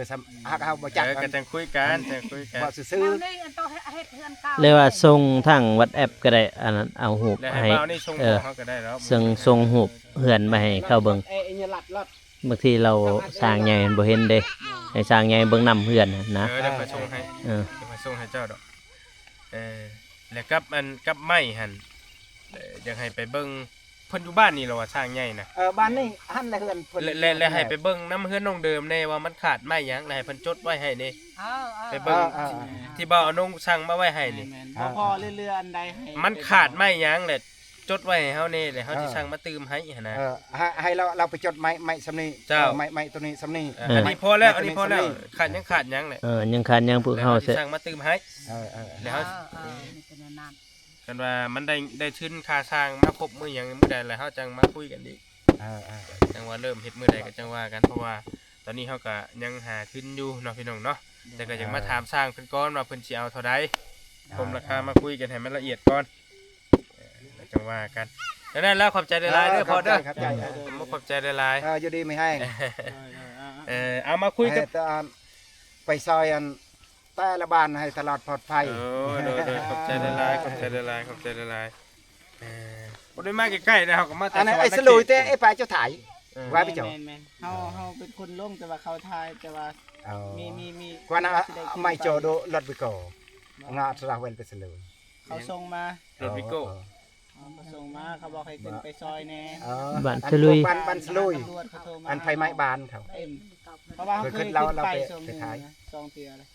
ຫາກເຮົາບໍ່ຈັກ ເອີ ກໍຈັ່ງຄຸຍກັນ ຈັ່ງຄຸຍກັນ ເວົ້າຊື່ໆ ແນວນີ້ ອັນໂຕເຮັດເຮືອນເກົ່າ ຫຼືວ່າສົ່ງທາງວັອດແອັບກໍໄດ້ ອັນນັ້ນເອົາຮູບໃຫ້ ເອີ ເຊິ່ງສົ່ງຮູບເຮືອນມາໃຫ້ເຂົາເບິ່ງ ບາງທີລາວສ້າງໃຫຍ່ບໍ່ເຫັນເດ້ ໃຫ້ສ້າງໃຫຍ່ເບິ່ງນຳເຮືອນນະ ເອີ ດຽວຂ້ອຍສົ່ງໃຫ້ ເອີ ດຽວຂ້ອຍສົ່ງໃຫ້ເຈົ້າດອກ ເອີ ແລ້ວກັບ ອັນ ກັບໄມ້ຫັ້ນ ເອີ ຢາກໃຫ້ໄປເບິ່ງ ເພິ່ນຢູ່ບ້ານນີ້ລະວ່າ ຊ່າງໃຫຍ່ນະ ເອີ ບ້ານນີ້ຫັ້ນແຫຼະເຮືອນເພິ່ນ ແລະ ແລະ ແລະໃຫ້ໄປເບິ່ງນຳເຮືອນນ້ອງເດີມແດ່ວ່າມັນຂາດໄມ້ຫຍັງ ແລະໃຫ້ເພິ່ນຈົດໄວ້ໃຫ້ແດ່ ເອີ ເອີ ໄປເບິ່ງ ເອີ ເອີ ທີ່ບ່າວອານົງສັ່ງມາໄວ້ໃຫ້ນີ້ ແມ່ນໆ ບໍ່ພໍເຫຼືອໆ ອັນໃດໃຫ້ ມັນຂາດໄມ້ຫຍັງ ແລະຈົດໄວ້ໃຫ້ເຮົາແດ່ ແລະເຮົາຊິ ເອີ ສັ່ງມາຕື່ມໃຫ້ຫັ້ນນະ ເອີ ໃຫ້ ໃຫ້ລາວ ລາວໄປຈົດໄມ້ ໄມ້ຊ່ຳນີ້ ເຈົ້າ ເອີ ໄມ້ ໄມ້ໂຕນີ້ຊ່ຳນີ້ ເອີ ອັນນີ້ພໍແລ້ວ ອັນນີ້ພໍແລ້ວ ຂາດຫຍັງ ຂາດຫຍັງແຫຼະ ເອີ ຍັງຂາດຫຍັງພວກເຮົາ ເຮົາຊິສັ່ງມາຕື່ມໃຫ້ ເອີ ເອີ ແລ້ວເຮົາ ເອີ ເອີ ເປັນແນວນັ້ນ ຄັນວ່າມັນໄດ້ ໄດ້ທຶນຄ່າສ້າງມາຄົບມື້ຫຍັງມື້ໃດ ແລ້ວເຮົາຈັ່ງມາຄຸຍກັນອີກ ເອີ ເອີ ຈັ່ງວ່າເລີ່ມເຮັດມື້ໃດກໍຈັ່ງວ່າກັນ ເພາະວ່າຕອນນີ້ເຮົາກໍຍັງຫາທຶນຢູ່ເນາະ ພີ່ນ້ອງເນາະ ແຕ່ກໍຢາກມາຖາມຊ່າງເພິ່ນກ່ອນວ່າເພິ່ນຊິເອົາເທົ່າໃດ ຄົມລາຄາມາຄຸຍກັນໃຫ້ມັນລະອຽດກ່ອນ ເອີ ຈັ່ງວ່າກັນ ແລ້ວນັ້ນແລ້ວ ຂອບໃຈຫຼາຍໆເດີພໍ່ເດີ ຂອບໃຈ ຂອບໃຈ ຂອບໃຈຫຼາຍໆ ເອີ ຢູ່ດີມີແຮງ ເອີ ເອົາມາຄຸຍກັບ ເອີ ແຕ່ອັນ ໄປຊ່ອຍອັນ ແຕ່ລະບ້ານໃຫ້ຕະຫຼອດປອດໄພ ໂອ້ ໂດຍໆ ຂອບໃຈຫຼາຍໆ ຂອບໃຈຫຼາຍໆ ຂອບໃຈຫຼາຍໆ ເອີ ບໍ່ໄດ້ມາໃກ້ໆເດ້ ເຮົາກໍມາແຕ່ ອັນນັ້ນ ສະຫວັນນະເຂດ ໄອ້ສະລຸຍເດ້ ໄອ້ປາເຈົ້າຖ່າຍ ເອີ ວ່າໄປເຈົ້າ ແມ່ນໆ ເຮົາ ເຮົາເປັນຄົນລົງ ແຕ່ວ່າເຂົາຖ່າຍ ແຕ່ວ່າ ເອີ ມີ ມີ ມີ ຄວນນະ ໄມ້ໂຈໂດ ລັດໄປກໍ ງາດສະລາເວັນໄປສະລຸຍ ເຂົາສົ່ງມາ ລົດວິໂກ້ ເອີ ເອີ ເຂົາສົ່ງມາ ເຂົາບອກໃຫ້ຂຶ້ນໄປຊ່ອຍແດ່ ເອີ ບ້ານສະລຸຍ ອັນພວກບ້ານ ບ້ານສະລຸຍ ຕຳຫຼວດເຂົາໂທມາ ອັນໄຟໄໝ້ບ້ານເຂົາ ເພາະວ່າເຮົາເຄີຍຂຶ້ນໄປຊ່ວງໜຶ່ງ ສອງເທື່ອແລ້ວ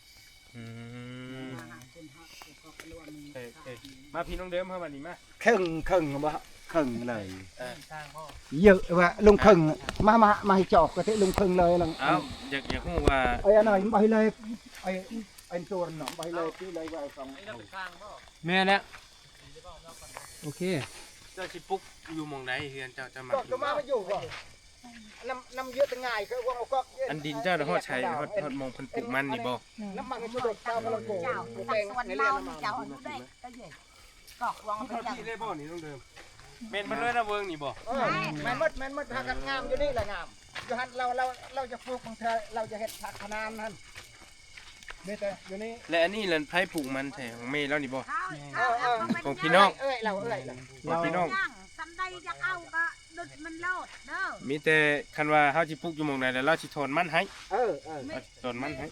ອືມ ເອີ ເອີ ມາພີ່ນ້ອງເດີມ ເຮົາມານີ້ມາ ເຄິ່ງ ເຄິ່ງບໍ່ ເຄິ່ງເລີຍ ເອີ ເຢີວ່າລົງເຄິ່ງ ມາ ມາ ມາໃຫ້ຈອກກໍເຕະລົງເຄິ່ງເລີຍ ເອົ້າ ຢາກ ຢາກຮູ້ວ່າ ໄອ້ອັນນັ້ນບໍ່ໃຫ້ເລີຍ ໄອ້ ໄອ້ໂຕນເນາະ ບໍ່ໃຫ້ເລີຍ ເລີຍວ່າສອງ ແມ່ນແລ້ວ ໂອເຄ ເຈົ້າຊິປຸກຢູ່ໝ່ອງໃດເຮືອນເຈົ້າ? ເຈົ້າມາ ກໍມາຢູ່ບໍ່? ນ້ຳ ນ້ຳເຍອະແຕ່ງ່າຍ ຄືວ່າເອົາກອກ ອັນດິນເຈົ້ານະຮອດໃສ? ຮອດ ຮອດໝ່ອງເພິ່ນປູກມັນນີ້ບໍ່? ນ້ຳມັນກໍຕົກຕາມລະໂກ ແຕ່ງໃນເຮືອນນ້ຳມັນ ກອກວ່າເອົາໄປ ເຂົ້າທີ່ໄດ້ບໍ່ນີ້ນ້ອງເດີມ? ແມ່ນເບິດເລີຍນະເວີງນີ້ບໍ່? ເອີ ແມ່ນໝົດ ແມ່ນໝົດ ຫາກັນງາມຢູ່ນີ້ລະງາມ ຢູ່ຫັ້ນລາວ ລາວ ລາວຈະປູກຂອງເທື່ອ ລາວຈະເຮັດຜັກຂະໜານຫັ້ນ ມີແຕ່ຢູ່ນີ້. ແລະອັນນີ້ລະໃຜປູກມັນແທ້ ຂອງແມ່ລາວນີ້ບໍ່? ເອີ ເອີ ຂອງພີ່ນ້ອງ ເອື້ອຍລາວ ເອື້ອຍລາວ ຂອງພີ່ນ້ອງ ສຳໃດຢາກເອົາກໍດຶດມັນໂລດເດີ. ມີແຕ່ຄັນວ່າເຮົາຊິປູກຢູ່ໝ່ອງໃດ ແລ້ວລາວຊິຖອນມັນໃຫ້. ເອີ ເອີ ຖອນມັນໃຫ້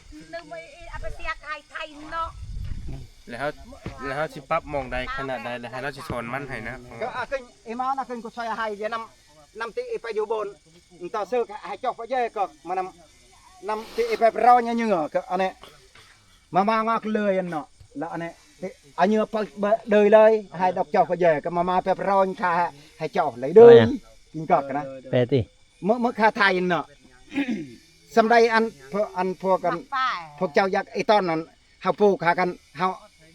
ເອົາໄປເສຍຂາຍໄທເນາະ. ແລ້ວເຮົາ ແລ້ວເຮົາຊິປັບໝ່ອງໃດຂະໜາດໃດ ແລ້ວໃຫ້ລາວຊິຖອນມັນໃຫ້ນະ. ກໍອາຂຶ້ນ ອີມານອາຂຶ້ນ ກໍຊ່ອຍໃຫ້ນຳ ນຳຕິໄປຢູ່ບົນ ຕໍ່ເສີກໃຫ້ຈອກປະເຢກໍມານຳ ນຳຕິໄປເປັນເຮົາເຫຍື່ອກໍອັນນີ້ ມາ ມາງອກເລີຍເນາະ ແລ້ວອັນນີ້ ອາເຫຍື່ອໄປເດີຍເລີຍ ໃຫ້ດອກຈອກປະເຢກໍມາ ມາເປັນເຮົາຄ່າໃຫ້ເຈົ້າເລີຍເດີຍ ກິນກອກນະ ແປຕິ ເມື່ອ ເມື່ອຄ່າໄທເນາະ. ສ່ຳໃດອັນ ພວກ ອັນພວກກັນ ພວກເຈົ້າຢາກໄອ້ຕອນນັ້ນ ເຮົາປູກຫາກັນ ເຮົາ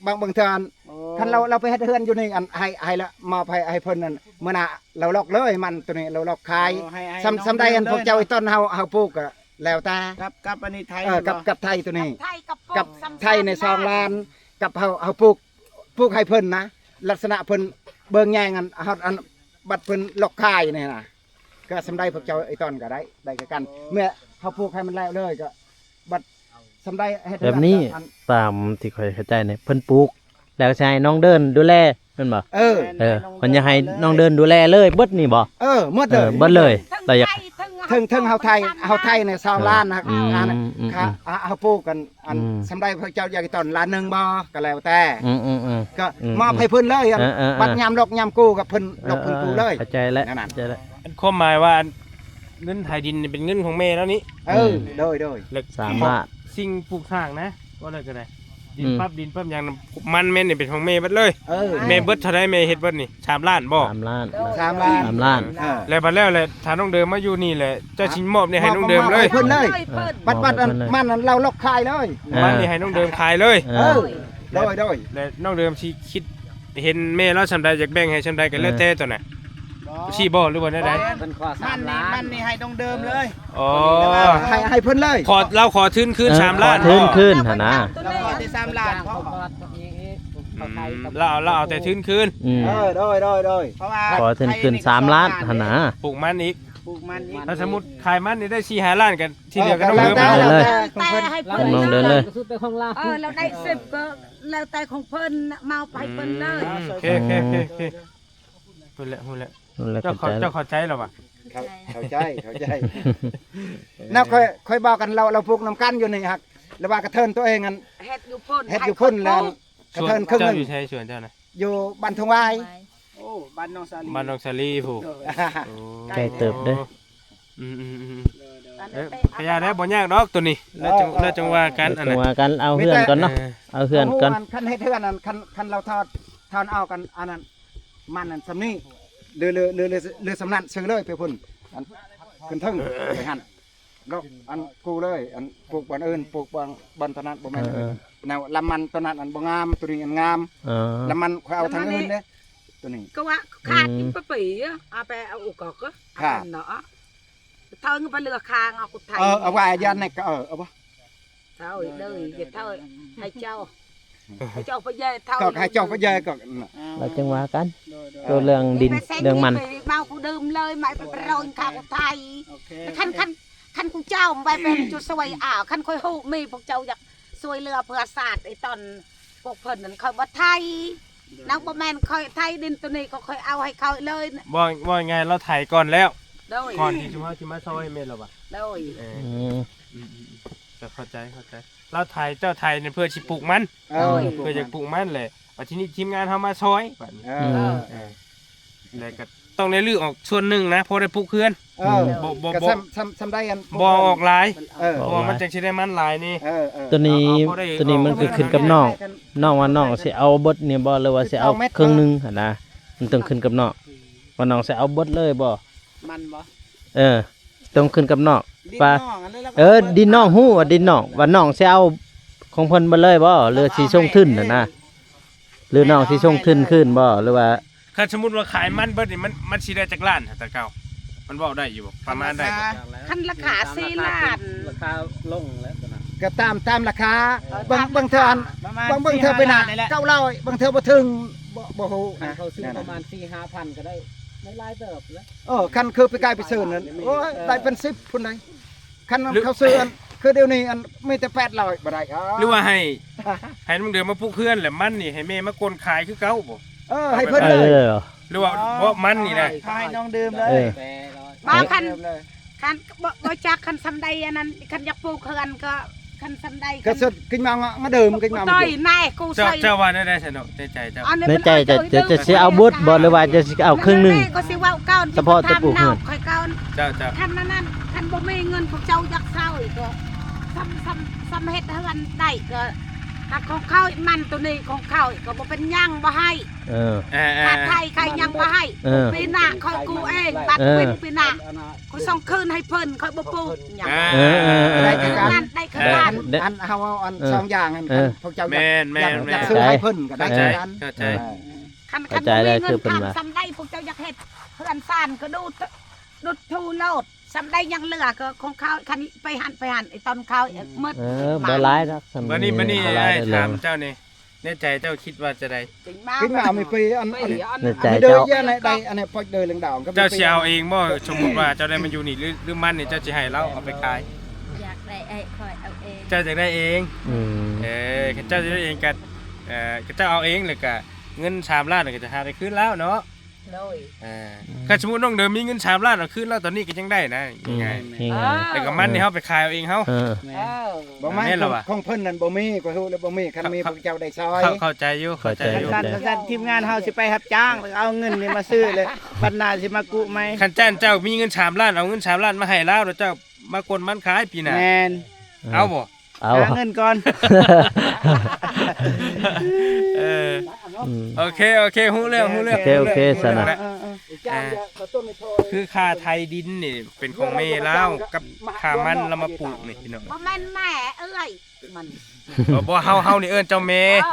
ບາງ ບາງເທື່ອອັນ ໂອ້ ຄັນລາວ ລາວໄປເຮັດເຮືອນຢູ່ນີ້ ອັນໃຫ້ ໃຫ້ລະມອບໃຫ້ ໃຫ້ເພິ່ນນັ້ນ ມື້ໜ້າລາວລັອກເລີຍ ມັນໂຕນີ້ລາວລັອກຂາຍ. ໂອ້ ໃຫ້ ໃຫ້ ສ່ຳ ນ້ອງ ສ່ຳໃດອັນ ເດີນ ພວກເຈົ້າ ເດີນ ໄອ້ຕອນເຮົາ ເຮົາປູກ ເອີ ແລ້ວແຕ່ ກັບ ກັບອັນນີ້ໄທ ເອີ ກັບ ບໍ່ ກັບໄທໂຕນີ້ ກັບໄທ ກັບ ກັບໄທໃນສອງລ້ານ ກັບເຮົາ ເຮົາປູກ ປູກໃຫ້ເພິ່ນນະ ລັກສະນະເພິ່ນເບິ່ງແຍງອັນ ຮອດອັນ ບັດເພິ່ນລັອກຂາຍນີ້ນະ. ກໍສ່ຳໃດພວກເຈົ້າໄອ້ຕອນກໍໄດ້ ໄດ້ຄືກັນ ເມື່ອເຮົາປູກໃຫ້ມັນແລ້ວເລີຍກໍ ບັດສ່ຳໃດເຮັດແບບນີ້ ອັນ ຕາມທີ່ຂ້ອຍເຂົ້າໃຈນີ້ ເພິ່ນປູກແລ້ວຊິໃຫ້ນ້ອງເດີນດູແລແມ່ນບໍ່? ເອີ ເອີ ເພິ່ນຢາກໃຫ້ນ້ອງເດີນດູແລເລີຍເບິດນີ້ບໍ່? ເອີ ໝົດເລີຍ ເອີ ເບິດເລີຍ ລາວຢາກ ເຖິງ ເຖິງເຮົາໄທ ເຮົາໄທໃນຊາວລ້ານ ອືມ ອັນ ອືມ ເຮົາປູກກັນ ອັນ ອືມ ສ່ຳໃດພວກເຈົ້າຢາກໄດ້ຕອນລ້ານໜຶ່ງບໍ່ ກໍແລ້ວແຕ່ ອືມ ອືມ ອືມ ກໍ ອືມ ມອບໃຫ້ເພິ່ນເລີຍ ເອີ ເອີ ເອີ ບັດຍາມລັອກຍາມກູ້ກັບເພິ່ນ ເອີ ລັອກເພິ່ນ ເອີ ກູ້ເລີຍ ເຂົ້າໃຈແລ້ວ ແນວນັ້ນ ເຂົ້າໃຈແລ້ວ. ອັນຄວາມໝາຍວ່າ ອັນເງິນໄຖດິນນີ້ເປັນເງິນຂອງແມ່ເຮົານີ້ ເອີ ອືມ ໂດຍ ໂດຍ ແລະ ສາມລ້ານ ສິ່ງປູກສ້າງນະ ວ່າແລ້ວກໍໄດ້ ດິນ ອືມ ປັບດິນປັບຫຍັງ ມັນແມ່ນນີ້ເປັນຂອງແມ່ເບິດເລີຍ ເອີ ແມ່ເບິດເທົ່າໃດ ແມ່ເຮັດເບິດນີ້ ສາມລ້ານບໍ່? ສາມລ້ານ ສາມລ້ານ ສາມລ້ານ ເອີ ແລ້ວບັດແລ້ວແຫຼະ ຖ້ານ້ອງເດີມມາຢູ່ນີ້ແຫຼະ ເຈົ້າຊິມອບນີ້ໃຫ້ນ້ອງເດີມເລີຍ ມອບໃຫ້ເພິ່ນເລີຍ ເອີ ບັດ ບັດອັນ ມັນນັ້ນລາວລັອກຂາຍເລີຍ ເອີ ມັນນີ້ໃຫ້ນ້ອງເດີມຂາຍເລີຍ ເອີ ໂດຍ ໂດຍ ແລະນ້ອງເດີມຊິຄິດເຫັນແມ່ລາວສ່ຳໃດ ຢາກແບ່ງໃຫ້ສ່ຳໃດກໍແລ້ວແຕ່ຕົວນະ ເອີ ຊິບໍ່ ຫຼືວ່າແນວໃດ? ເພິ່ນຂໍສາມລ້ານ ມັນນີ້ໃຫ້ນ້ອງເດີມເລີຍ ອໍ ໃຫ້ ໃຫ້ເພິ່ນເລີຍ ຂໍ ລາວຂໍທຶນຄືນ ເອີ ສາມລ້ານ ຂໍທຶນຄືນຫັ້ນນະ ລາວຂໍແຕ່ສາມລ້ານ ອືມ ລາວ ລາວເອົາແຕ່ທຶນຄືນ ອືມ ເອີ ໂດຍ ໂດຍ ໂດຍ ເພາະວ່າຂໍທຶນຄືນສາມລ້ານຫັ້ນນະ ປູກມັນອີກ ປູກມັນອີກ ຖ້າສົມມຸດຂາຍມັນນີ້ໄດ້ສີ່ຫ້າລ້ານ ກໍທີ່ເຫຼືອກໍຕ້ອງເດີມ ເອີ ເອົາເລີຍ ຂອງເພິ່ນ ຂອງນ້ອງເດີມເລີຍ ເອີ ລາວໄດ້ສິບກໍແລ້ວແຕ່ຂອງເພິ່ນ ມອບໃຫ້ເພິ່ນເລີຍ ອືມ ໂອເຄ ໂອເຄ ໂອເຄ ຮູ້ແລ້ວ ຮູ້ແລ້ວ ເຈົ້າເຂົ້າ ເຈົ້າເຂົ້າໃຈແລ້ວຫວາ? ເຂົ້າ ເຂົ້າໃຈ ເຂົ້າໃຈ ແນວຂ້ອຍ ຂ້ອຍບອກກັນ ລາວ ລາວປູກນຳກັນຢູ່ນີ້ຫັ້ນ ລະວ່າກະເທີນໂຕເອງຫັ້ນ ເຮັດຢູ່ພຸ້ນ ເຮັດຢູ່ພຸ້ນ ແລ້ວກະເທີນເຄິ່ງໜຶ່ງ ຢູ່ໃສສວນເຈົ້ານະ? ຢູ່ບ້ານທົ່ງຫວາຍ ໂອ້ ບ້ານໜອງສາລີ ບ້ານໜອງສາລີພຸ້ນ ໂອ້ ໄກເຕີບເດ້ ອືມໆໆ ເອີ ກະຢ່າແລ້ວ ບໍ່ຍາກດອກໂຕນີ້ ແລ້ວຈັ່ງ ແລ້ວຈັ່ງວ່າກັນ ອັນນັ້ນ ວ່າກັນ ເອົາເຮືອນກ່ອນເນາະ ເອີ ເອົາເຮືອນກ່ອນ ຄັນເຮັດເຮືອນນັ້ນ ຄັນ ຄັນລາວຖອນ ຖອນເອົາກັນ ອັນນັ້ນ ມັນນັ້ນສ່ຳນີ້ ຫຼື ຫຼື ຫຼື ຫຼືສ່ຳນັ້ນ ຊື້ເລີຍໄປພຸ້ນ ອັນ ຂຶ້ນເທິງໄປຫັ້ນ ດອກ ອັນ ກູ້ເລີຍ ອັນ ປູກບ່ອນອື່ນ ປູກບ່ອນ ບ່ອນຕົວນັ້ນບໍ່ແມ່ນ ເອີ ແນວລຳມັນຕົວນັ້ນ ອັນບໍ່ງາມ ຕົວນີ້ອັນງາມ ເອີ ລຳມັນຂ້ອຍເອົາທາງອື່ນເດ້ ຕົວນີ້ ກໍວ່າຂາດ ອືມ ອີປະປີ ເອົາໄປເອົາອຸກອກ ເອົາເນາະ ເທິງໄປເລືອກຄາງເອົາກຸດໄທ ເອີ ເອົາໄວ້ຢ່າງນັ້ນກໍ ເອີ ເອົາບໍ່ ເທົາເລີຍ ເຮັດເທົາໃຫ້ເຈົ້າ ໃຫ້ເຈົ້າໄປແຍ່ເທົາ ກໍໃຫ້ເຈົ້າໄປແຍ່ກໍ ແລ້ວຈັ່ງວ່າກັນ ໂດຍ ໂດຍ ໂຕເລື່ອງດິນ ເລື່ອງມັນ ເມົາກູເດີມເລີຍ ມາໄປເປັນໂຮງຄາກູໄທ ໂອເຄ ຄັນ ຄັນ ຄັນກູເຈົ້າໄປເປັນຈຸດຊ່ວຍ ອ້າວ ຄັນຂ້ອຍຮູ້ມີພວກເຈົ້າຢາກຊ່ວຍເຫຼືອເພື່ອຊາດ ໄອ້ຕອນພວກເພິ່ນນັ້ນ ຂ້ອຍບໍ່ໄທ ນາງບໍ່ແມ່ນຂ້ອຍໄທ ດິນໂຕນີ້ກໍຂ້ອຍເອົາໃຫ້ຂ້ອຍເລີຍ ເວົ້າ ເວົ້າງ່າຍໆ ລາວໄຖກ່ອນແລ້ວ ໂດຍ ກ່ອນທີ່ຊຸມເຮົາຊິມາຊ່ອຍ ແມ່ນລະຫວາ? ໂດຍ ເອີ ອືມ ອືມ ອືມ ເຂົ້າໃຈ ເຂົ້າໃຈ ລາວໄຖ ເຈົ້າໄຖນີ້ເພື່ອຊິປູກມັນ ໂດຍ ເພື່ອຢາກປູກມັນແຫຼະ ບັດທີນີ້ທີມງານເຮົາມາຊ່ອຍ ບັດນີ້ ເອີ ອືມ ເອີ ແລ້ວກໍຕ້ອງໄດ້ຮື້ອອກສ່ວນໜຶ່ງນະ ພໍໄດ້ປຸກເຮືອນ ເອີ ບໍ່ ບໍ່ ບໍ່ ສ່ຳ ສ່ຳ ສ່ຳໃດ ອັນ ບໍ່ເອົາອອກຫຼາຍ ເອີ ເພາະວ່າມັນຈັ່ງຊິໄດ້ມັນຫຼາຍນີ້ ເອີ ເອີ ໂຕນີ້ ໂຕນີ້ມັນກໍຂຶ້ນກັບນ້ອງ ນ້ອງວ່ານ້ອງຊິເອົາເບິດນີ້ບໍ່ ຫຼືວ່າຊິເອົາເຄິ່ງໜຶ່ງຫັ້ນນະ ມັນຕ້ອງຂຶ້ນກັບນ້ອງ ວ່ານ້ອງຊິເອົາເບິດເລີຍບໍ່ ມັນບໍ່ ເອີ ຕ້ອງຂຶ້ນກັບນ້ອງ ດິນນ້ອງ ວ່າ ເອີ ດິນນ້ອງ ຮູ້ວ່າດິນນ້ອງ ວ່ານ້ອງຊິເອົາຂອງເພິ່ນເບິດເລີຍບໍ່ ຫຼືຊິສົ່ງທຶນຫັ້ນນະ ຫຼືນ້ອງຊິສົ່ງທຶນຄືນບໍ່ ຫຼືວ່າ ຄັນສົມມຸດວ່າຂາຍມັນເບິດນີ້ ມັນ ມັນຊິໄດ້ຈັກລ້ານ ແຕ່ເກົ່າ ມັນເວົ້າໄດ້ຢູ່ບໍ່ ປະມານໄດ້ບໍ່ ຄັນລາຄາສີ່ລ້ານ ລາຄາລົງແລ້ວ ກໍຕາມ ຕາມລາຄາ ເອີ ບາງ ບາງເທື່ອ ປະມານ ບາງ ບາງເທື່ອໄປນະ ເກົ້າຮ້ອຍ ບາງເທື່ອບໍ່ເຖິງ ບໍ່ ບໍ່ຮູ້ນະ ເຂົາຊື້ປະມານສີ່ຫ້າພັນກໍໄດ້ ຫຼາຍເຕີບເລີຍ. ເອີ ຄັນຄືປີກາຍໄປຊື້ນັ້ນ ໂອ້ຍ ໄດ້ເປັນສິບພຸ້ນໃດ໋. ຄັນ ຫຼື ເຂົາຊື້ອັນ ຄືດຽວນີ້ອັນມີແຕ່ແປດຮ້ອຍບໍ່ໄດ້. ອໍ ຫຼືວ່າໃຫ້ ໃຫ້ນ້ອງເດີມມາປູກເຮືອນ ແລ້ວມັນນີ້ໃຫ້ແມ່ມາກົນຂາຍຄືເກົ່າບໍ່? ເອີ ໃຫ້ເພິ່ນເລີຍ ເອົາໄປເລີຍ. ຫຼືວ່າ ເພາະມັນນີ້ນະ ໃຫ້ນ້ອງເດີມເລີຍ. ເອີ ບໍ່ ຄັນ ເດີມເລີຍ ຄັນ ບໍ່ ບໍ່ຈັກ ຄັນສ່ຳໃດອັນນັ້ນ ຄັນຢາກປູກເຮືອນກໍ ຄັນສ່ຳໃດ ກໍສຸດກິນມາ ມາເດີມກິນມາ ໂອ້ຍ ນາຍ ກູ ເຈົ້າ ໃສ່ ເຈົ້າວ່າແນວໃດຊັ້ນເນາະ ໃນໃຈເຈົ້າ? ໃນໃຈເຈົ້າ ເຈົ້າຊິເອົາເບິດບໍ່ ຫຼືວ່າເຈົ້າຊິເອົາເຄິ່ງໜຶ່ງ? ກໍຊິເວົ້າກ່ອນ ສະເພາະແຕ່ປູກເຮືອນ ຂ້ອຍກ່ອນ. ເຈົ້າ ເຈົ້າ ຄັນອັນນັ້ນ ຄັນບໍ່ມີເງິນພວກເຈົ້າຢາກເຊົາອີກກໍ ສ່ຳ ສ່ຳ ສ່ຳເຮັດເຮືອນໄດ້ກໍ ຖ້າຂອງຂ້ອຍມັນໂຕນີ້ຂອງຂ້ອຍກໍບໍ່ເປັນຫຍັງ ບໍ່ໃຫ້. ເອີ ເອີ ເອີ ຄ່າໄຖຄ່າຫຍັງບໍ່ໃຫ້. ເອີ ປີໜ້າຂ້ອຍກູ້ເອງ ບັດ ເອີ ເປັນປີໜ້າ ຂ້ອຍສົ່ງຄືນໃຫ້ເພິ່ນ ຂ້ອຍບໍ່ປູກຫຍັງ. ເອີ ເອີ ເອີ ໄດ້ຄືກັນ ໄດ້ຄືກັນ. ອັນ ອັນເຮົາເອົາອັນ ເອີ ສອງຢ່າງຫັ້ນ ເອີ ຄັນພວກເຈົ້າຢາກ ແມ່ນ ຢາກ ຢາກຊື້ໃຫ້ເພິ່ນກໍໄດ້ຄືກັນ. ເຂົ້າໃຈ ເອີ ເຂົ້າໃຈ ຄັນ ຄັນບໍ່ມີເງິນ ເຂົ້າໃຈ ຄັນສ່ຳໃດພວກເຈົ້າຢາກເຮັດເຮືອນຊານກໍດູດ ດູດທູໂລດ ສ່ຳໃດຍັງເຫຼືອກໍຂອງເຂົາ ຄັນໄປຫັ້ນ ໄປຫັ້ນ ໄອ້ຕອນເຂົາໝົດ. ເອີ ບໍ່ຫຼາຍດອກ ສ່ຳນີ້ ບັດນີ້ ບັດນີ້ ບໍ່ຫຼາຍ ອ້າຍຖາມເຈົ້ານີ້ ໃນໃຈເຈົ້າຄິດວ່າຈະໃດ? ກິນມາມີປີອັນ ໃນໃຈເຈົ້າ ເຈົ້າຊິເອົາເອງບໍ່? ສົມມຸດວ່າເຈົ້າໄດ້ມາຢູ່ນີ້ ຫຼື ຫຼືມັນນີ້ ເຈົ້າຊິໃຫ້ລາວເອົາໄປຂາຍ? ຢາກໄດ້ ໃຫ້ຂ້ອຍເອົາເອງ. ເຈົ້າຢາກໄດ້ເອງ? ອືມ ເອີ ຄັນເຈົ້າຢາກໄດ້ເອງກໍ ເອີ ເຈົ້າເອົາເອງ ແລ້ວກໍເງິນສາມລ້ານກໍຈະຫາໄດ້ຄືນແລ້ວເນາະ. ໂດຍ ເອີ ຄັນສົມມຸດນ້ອງເດີມມີເງິນສາມລ້ານ ເອົາຄືນລາວຕອນນີ້ກໍຍັງໄດ້ນະ ອືມ ງ່າຍໆ. ເອີ ແລ້ວກໍມັນນີ້ເຮົາໄປຂາຍເອົາເອງເຮົາ. ເອີ ບໍ່ແມ່ນ ຂອງ ຂອງເພິ່ນນັ້ນບໍ່ມີ ຂ້ອຍຮູ້ແລ້ວບໍ່ມີ. ຄັນມີພວກເຈົ້າໄດ້ຊ່ອຍ. ເຂົ້າ ເຂົ້າໃຈຢູ່ ເຂົ້າໃຈຢູ່. ຄັນຊັ້ນ ຄັນຊັ້ນທີມງານເຮົາຊິໄປຮັບຈ້າງ ແລ້ວເອົາເງິນນີ້ມາຊື້ ແລ້ວບັດໜ້າຊິມາກຸໃໝ່. ຄັນຊັ້ນເຈົ້າມີເງິນສາມລ້ານ ເອົາເງິນສາມລ້ານມາໃຫ້ລາວ ແລ້ວເຈົ້າມາກົນມັນຂາຍປີໜ້າ. ແມ່ນ ເອົາບໍ່? ເອົາ ຫາເງິນກ່ອນ. ເອີ ອືມ ໂອເຄ ໂອເຄ ຮູ້ເລື່ອງ ຮູ້ເລື່ອງ. ໂອເຄ ໂອເຄ ຊັ້ນນະ. ເອີ ເອີ ອ່າ ຄືຄ່າໄຖດິນນີ້ເປັນຂອງແມ່ລາວ ກັບຄ່າມັນລາວມາປູກນີ້ພີ່ນ້ອງ. ບໍ່ແມ່ນແມ່ເອື້ອຍມັນ. ບໍ່ ບໍ່ ເຮົາ ເຮົານີ້ເອີ້ນເຈົ້າແມ່. ອໍ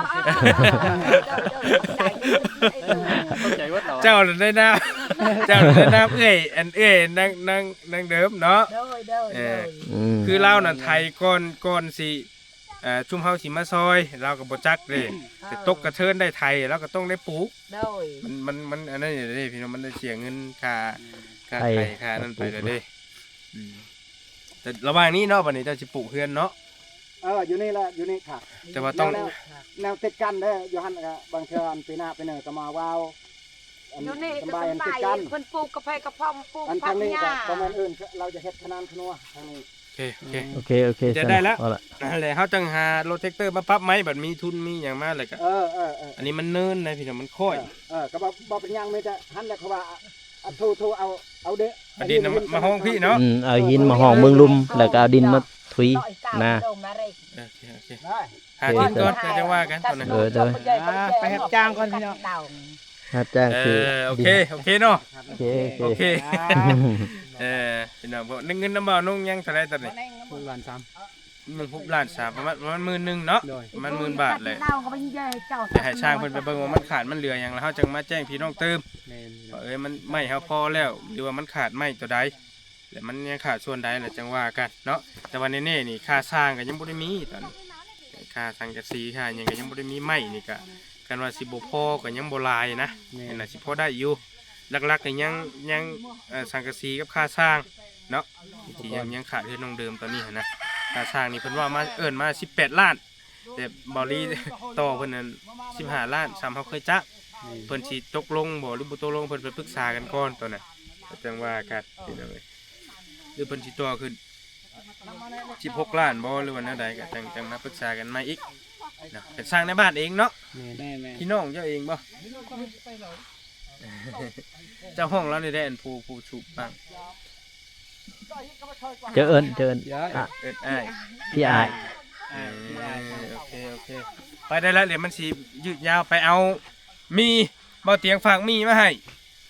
ເຈົ້າໄດ້ນາມ ເຈົ້າໄດ້ນາມເອື້ອຍ ອັນເອື້ອຍນາງ ນາງ ນາງເດີມເນາະ. ໂດຍ ໂດຍ ເອີ ໂດຍ ອືມ ຄືລາວນັ້ນໄຖກ່ອນ ກ່ອນຊິ ເອີ ຊຸມເຮົາຊິມາຊ່ອຍ ລາວກໍບໍ່ຈັກເດ້. ເອີ ແຕ່ຕົກກະເທີນໄດ້ໄຖ ລາວກໍຕ້ອງໄດ້ປູກ. ໂດຍ ມັນ ມັນ ມັນອັນນັ້ນເດ້ພີ່ນ້ອງ ມັນໄດ້ເສຍເງິນຄ່າ ຄ່າໄຖ ຄ່ານັ້ນໄປແລ້ວເດ້. ອືມ ແຕ່ລະຫວ່າງນີ້ເນາະ ບັດນີ້ເຈົ້າຊິປູກເຮືອນເນາະ. ເອີ ຢູ່ນີ້ແຫຼະ ຢູ່ນີ້ຄັກ. ແຕ່ວ່າຕ້ອງ ແນວ ແນວຕິດກັນເດ້ ຢູ່ຫັ້ນກໍບາງເທື່ອອັນປີໜ້າປີເໜີກໍມາວາວ. ອັນຢູ່ນີ້ກໍສະບາຍ ສະບາຍ ຕິດກັນ ເພິ່ນປູກກາເຟກະພອມ ປູກຜັກຫຍ້າ. ອັນທາງນີ້ກໍບໍ່ແມ່ນອື່ນ ລາວຈະເຮັດຂະໜານຂະນົວທາງນີ້. ໂອເຄ ໂອເຄ ໂອເຄ ໂອເຄ ຈະໄດ້ແລ້ວ ເອົາລະ ແລ້ວເຮົາຈັ່ງຫາລົດແທັກເຕີມາປັບໃໝ່ ບັດມີທຶນມີຫຍັງມາແລ້ວກໍ. ເອີ ເອີ ເອີ ອັນນີ້ມັນເນີນນະພີ່ນ້ອງ ມັນຄ້ອຍ. ເອີ ເອີ ກໍບໍ່ ບໍ່ເປັນຫຍັງ ມີແຕ່ຫັ້ນແຫຼະ ເພາະວ່າ ອັນໂທ ໂທເອົາ ເອົາເດ ເອົາດິນມາ ມາຮອງພີ້ເນາະ. ອືມ ເອົາຫີນມາຮອງເບິ່ງລຸ່ມ ເອີ ແລ້ວກໍເອົາດິນມາທຸຍນະ. ໂອເຄ ໂອເຄ ຫາກິນກ່ອນ ໂອເຄ ແລ້ວຈັ່ງວ່າກັນຕອນນັ້ນ. ເອີ ໂດຍ ອ່າ ໄປຮັບຈ້າງກ່ອນພີ່ນ້ອງ ຮັບຈ້າງ. ເອີ ຄື ໂອເຄ ໂອເຄເນາະ. ໂອເຄ ໂອເຄ ໂອເຄ ອ່າ ເອີ ພີ່ນ້ອງ ເງິນນຳບ່າວນຸ່ງຍັງເທົ່າໃດຕອນນີ້? ຫົກລ້ານສາມ ໜຶ່ງ ຫົກລ້ານສາມ ປະມານ ປະມານໝື່ນໜຶ່ງເນາະ. ໂດຍ ປະມານໝື່ນບາດແຫຼະ. ຈະໃຫ້ຊ່າງເພິ່ນໄປເບິ່ງວ່າມັນຂາດມັນເຫຼືອຫຍັງ ແລ້ວເຮົາຈັ່ງມາແຈ້ງພີ່ນ້ອງຕື່ມ. ແມ່ນ ວ່າ ເອີ ມັນໄມ້ເຮົາພໍແລ້ວ ຫຼືວ່າມັນຂາດໄມ້ຕົວໃດ ແລະມັນຍັງຂາດສ່ວນໃດ ແລ້ວຈັ່ງວ່າກັນເນາະ. ແຕ່ວ່າແນ່ໆນີ້ ຄ່າຊ່າງກໍຍັງບໍ່ໄດ້ມີຕອນນີ້ ຄ່າສັງກະສີ ຄ່າຫຍັງກໍຍັງບໍ່ໄດ້ມີ. ໄມ້ນີ້ກໍ ຄັນວ່າຊິບໍ່ພໍກໍຍັງບໍ່ຫຼາຍນະ. ແມ່ນ ນັ້ນນະ ຊິພໍໄດ້ຢູ່. ຫຼັກໆນີ້ຍັງ ຍັງ ເອີ ສັງກະສີກັບຄ່າຊ່າງເນາະ ທີ່ຍັງ ຍັງຂາດເຮືອນນ້ອງເດີມຕອນນີ້ຫັ້ນນະ. ຄ່າຊ່າງນີ້ເພິ່ນເວົ້າມາ ເອີ້ນມາສິບແປດລ້ານ ແຕ່ເບົາລີຕໍ່ເພິ່ນນັ້ນສິບຫ້າລ້ານ ສ່ຳເຮົາເຄີຍຈ້າງ. ແມ່ນ ເພິ່ນຊິຕົກລົງບໍ່ ຫຼືບໍ່ຕົກລົງ ເພິ່ນໄປປຶກສາກັນກ່ອນຕອນນັ້ນ ຈັ່ງວ່າກັນ ພີ່ນ້ອງເອີຍ. ຫຼືເພິ່ນຊິຕໍ່ຂຶ້ນສິບຫົກລ້ານບໍ່ ຫຼືວ່າແນວໃດ ກໍຈັ່ງ ຈັ່ງມາປຶກສາກັນໃໝ່ອີກເນາະ. ເປັນຊ່າງໃນບ້ານເອງເນາະ. ແມ່ນ ແມ່ນ ແມ່ນ ພີ່ນ້ອງເຈົ້າເອງບໍ່? ເຈົ້າຫ້ອງລາວນີ້ແຫຼະ ອັນຜູ້ ຜູ້ສູບບັ້ງ. ເຈົ້າເອີ້ນ ເຈົ້າເອີ້ນ ອ່າ ເອີ້ນອ້າຍ ພີ່ອ້າຍ. ເອີ ໂອເຄ ໂອເຄ ໄປໄດ້ແລ້ວ ດຽວມັນຊິຍືດຍາວ. ໄປເອົາໝີ່ ເບົາຕຽງຝາກໝີ່ມາໃຫ້.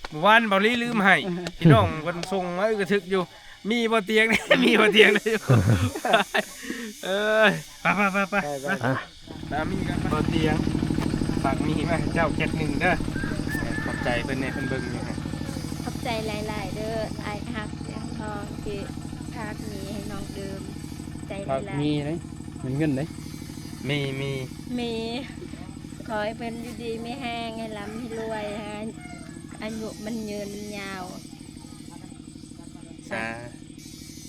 ເມື່ອວານເບົາລີລືມໃຫ້ ພີ່ນ້ອງເພິ່ນສົ່ງມາ ອຶກກະທຶກຢູ່. ໝີ່ເບົາຕຽງ ໝີ່ເບົາຕຽງ. ເອີຍ ໄປ ໄປ ໄປ ໄປ ໄປ ໄປ ໄປ ໄປ ໄປ ເອົາໝີ່ກັນ. ເບົາຕຽງ ຝາກໝີ່ມາໃຫ້ເຈົ້າແກັດໜຶ່ງເດີ. ຂອບໃຈເພິ່ນແດ່ ເພິ່ນເບິ່ງຢູ່. ຂອບໃຈຫຼາຍໆເດີ ອ້າຍຮັກ ແສງທອງ ທີ່ຝາກໝີ່ໃຫ້ນ້ອງເດີມ. ໃຈຫຼາຍໆ. ຝາກໝີ່ເດ້ ແມ່ນເງິນເດ້. ໝີ່ ໝີ່ ໝີ່. ຂໍໃຫ້ເພິ່ນຢູ່ດີມີແຮງ ໃຫ້ລ່ຳໃຫ້ລວຍ ໃຫ້ ອາຍຸມັນຍືນມັນຍາວ ສາ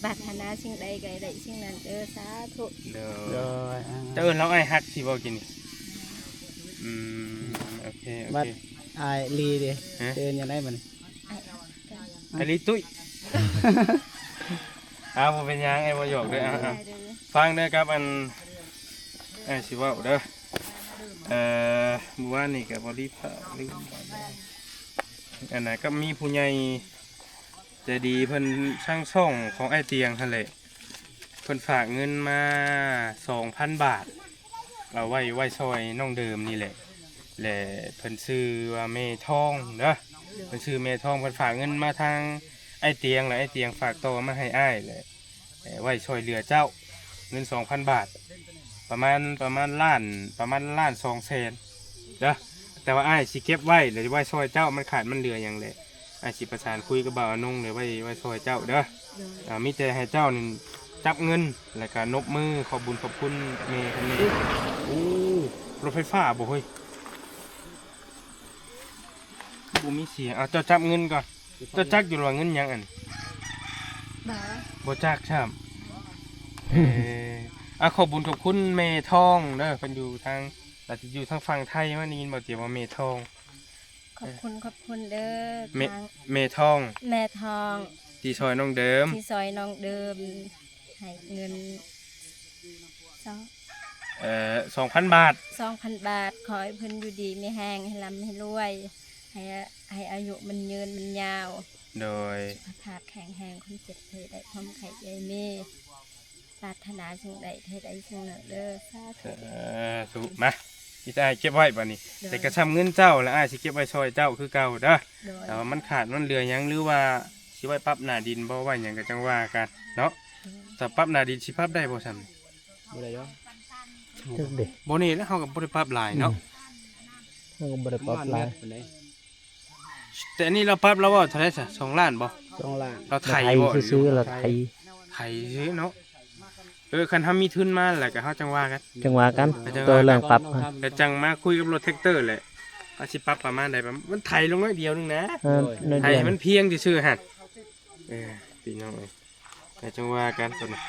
ປາດຖະໜາສິ່ງໃດກໍໃຫ້ໄດ້ສິ່ງນັ້ນເດີ ສາທຸ. ໂດຍ ໂດຍ ອ່າ ເຈົ້າເອີ້ນລາວອ້າຍຮັກຊິເວົ້າກິນນີ້. ອືມ ໂອເຄ ໂອເຄ ບັດອ້າຍລີເດ ຮະ? ເອີ້ນຫຍັງໄດ້ບັດນີ້? ອ້າຍ ອ້າຍລີຕຸ້ຍ. ອ້າວ ບໍ່ເປັນຫຍັງ ອ້າຍບໍ່ຫຍອກເດີ. ອ່າ ອ່າ ຟັງເດີກັບອັນ ອ້າຍຊິເວົ້າເດີ. ເອີ ມື້ວານນີ້ກໍບໍ່ໄດ້ພາລືມ ອັນນັ້ນ ກໍມີຜູ້ໃຫຍ່ໃຈດີເພິ່ນທາງຊ່ອງຂອງອ້າຍຕຽງຫັ້ນແຫຼະ ເພິ່ນຝາກເງິນມາສອງພັນບາດ ເອົາໄວ້ ໄວ້ຊ່ອຍນ້ອງເດີມນີ້ແຫຼະ ແລະ ເພິ່ນຊື່ວ່າແມ່ທອງເດີ ເພິ່ນຊື່ແມ່ທອງ ເພິ່ນຝາກເງິນມາທາງອ້າຍຕຽງ ແລະ ອ້າຍຕຽງຝາກຕໍ່ມາໃຫ້ອ້າຍ ແລະ ເອີ ໄວ້ຊ່ອຍເຫຼືອເຈົ້າ ເງິນສອງພັນບາດ ປະມານ ປະມານລ້ານ ປະມານລ້ານສອງແສນເດີ. ແຕ່ວ່າອ້າຍຊິເກັບໄວ້ ແລ້ວໄວ້ຊ່ອຍເຈົ້າ ມັນຂາດມັນເຫຼືອຫຍັງແຫຼະ ອ້າຍຊິປະສານຄຸຍກັບບ່າວອານົງ ແລ້ວໄວ້ ໄວ້ຊ່ອຍເຈົ້າເດີ. ໂດຍ ອ່າ ມີແຕ່ໃຫ້ເຈົ້ານັ້ນຈັບເງິນ ແລ້ວກະນົບມືຂອບບຸນຂອບຄຸນແມ່ເພິ່ນແດ່. ໂອ້ ລົດໄຟຟ້າບໍ່ເຮີ້ຍ? ບໍ່ມີສຽງ. ເອົາ ເຈົ້າຈັບເງິນກ່ອນ. ເຈົ້າຈັກຢູ່ວ່າເງິນຫຍັງອັນ? ບໍ່ ບໍ່ຈັກຊ້ຳ. ເອີ ອ່າ ຂອບບຸນຂອບຄຸນແມ່ທອງເດີ ເພິ່ນຢູ່ທາງ ອາດຈະຢູ່ທາງຝັ່ງໄທ ມາໄດ້ຍິນບໍ່ຕຽວວ່າແມ່ທອງ. ຂອບຄຸນ ຂອບຄຸນເດີ ແມ່ ທາງ ແມ່ທອງ ແມ່ທອງ ທີ່ຊ່ອຍນ້ອງເດີມ ທີ່ຊ່ອຍນ້ອງເດີມ ໃຫ້ເງິນສອງ ເອີ ສອງພັນບາດ ສອງພັນບາດ. ຂໍໃຫ້ເພິ່ນຢູ່ດີມີແຮງ ໃຫ້ລ່ຳໃຫ້ລວຍ ໃຫ້ ໃຫ້ອາຍຸມັນຍືນມັນຍາວ. ໂດຍ ສຸຂະພາບແຂງແຮງ ຄວາມເຈັບໄຂ້ໄດ້ ຄວາມໄຂ້ຢ່າມີ ປາດຖະໜາສິ່ງໃດໃຫ້ໄດ້ສິ່ງນັ້ນເດີ ສາທຸ. ເອີ ສາທຸ. ມາ ທີ່ອ້າຍເກັບໄວ້ບາດນີ້ ໂດຍ ແຕ່ກະຊ່ຳເງິນເຈົ້າ ແລະ ອ້າຍຊິເກັບໄວ້ຊ່ອຍເຈົ້າຄືເກົ່າເດີ. ໂດຍ ຖ້າວ່າມັນຂາດມັນເຫຼືອຫຍັງ ຫຼືວ່າຊິໄວ້ປັບໜ້າດິນບໍ່ ໄວ້ຫຍັງກໍຈັ່ງວ່າກັນເນາະ. ໂດຍ ຖ້າປັບໜ້າດິນຊິປັບໄດ້ບໍ່ຊ່ຳ? ບໍ່ໄດ້ດອກ ຈັກເດ ບໍ່ແນ່ແລ້ວ ເຮົາກໍບໍ່ໄດ້ປັບຫຼາຍເນາະ. ອືມ ເຮົາກໍບໍ່ໄດ້ປັບຫຼາຍ ປະມານແມັດປານໃດ. ແຕ່ອັນນີ້ລາວປັບ ລາວເວົ້າເທົ່າໃດຊະ? ສອງລ້ານບໍ່? ສອງລ້ານ ລາວໄຖບໍ່? ລາວໄຖຊື່ໆ ລາວໄຖ ໄຖຊື່ເນາະ. ເອີ ຄັນເຮົາມີທຶນມາແລ້ວກໍເຮົາຈັ່ງວ່າກັນ ຈັ່ງວ່າກັນ ຈັ່ງວ່າກັນ ຕໍ່ເລື່ອງປັບ ກໍຈັ່ງມາຄຸຍກັບລົດແທັກເຕີແຫຼະ ວ່າຊິປັບປະມານໃດ. ມັນໄຖລົງໜ້ອຍດຽວໜຶ່ງນະ ເອີ ໂດຍ ໜ້ອຍດຽວ ໄຖໃຫ້ມັນພຽງຊື່ໆຫັ້ນ. ເອີ ພີ່ນ້ອງເອີຍ ກໍຈັ່ງວ່າກັນຕົວນີ້.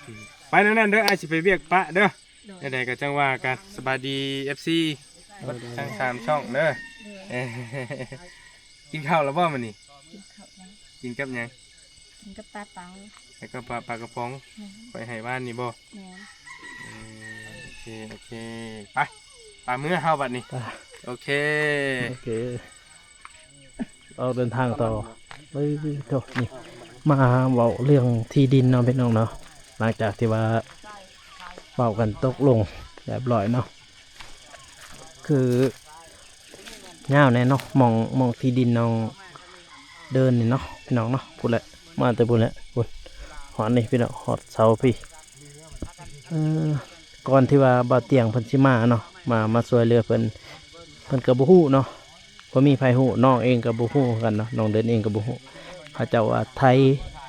ອືມ ໄປແນວນັ້ນເດີ ອ້າຍຊິໄປວຽກປະເດີ. ໂດຍ ແນວໃດກໍຈັ່ງວ່າກັນ. ສະບາຍດີ ເອັຟຊີ ເບິດທັງສາມຊ່ອງເດີ. ໂດຍ ເອີ ກິນເຂົ້າແລ້ວບໍ່ມື້ນີ້? ກິນເຂົ້າແລ້ວ. ກິນກັບຫຍັງ? ກິນກັບປາເປົາ ແລ້ວກໍປາ ປາກະປ໋ອງ. ແມ່ນ ຂ້ອຍໃຫ້ວານນີ້ບໍ່? ແມ່ນ. ເອີ ໂອເຄ ໂອເຄ ໄປ ໄປເມືອເຮົາບັດນີ້. ໄປ ໂອເຄ ໂອເຄ. ອອກເດີນທາງຕໍ່. ເອີ ໂທ້ ນີ້ມາເວົ້າເລື່ອງທີ່ດິນເນາະ ພີ່ນ້ອງເນາະ. ຫຼັງຈາກທີ່ວ່າເວົ້າກັນຕົກລົງຮຽບຮ້ອຍເນາະ ຄືຍາວແນ່ເນາະ ໝ່ອງ ໝ່ອງທີ່ດິນນ້ອງເດີນນີ້ເນາະ ພີ່ນ້ອງເນາະ. ພຸ້ນແຫຼະ ມາແຕ່ພຸ້ນແຫຼະ ພຸ້ນ ຮອດນີ້ ພີ່ນ້ອງ ຮອດເສົາພີ້. ເອີ ກ່ອນທີ່ວ່າບ່າວຕຽງເພິ່ນຊິມາເນາະ ມາ ມາຊ່ວຍເຫຼືອເພິ່ນ ເພິ່ນກໍບໍ່ຮູ້ເນາະ ບໍ່ມີໃຜຮູ້ ນ້ອງເອງກໍບໍ່ຮູ້ຄືກັນເນາະ ນ້ອງເດີນເອງກໍບໍ່ຮູ້. ເຂົາເຈົ້າວ່າໄຖ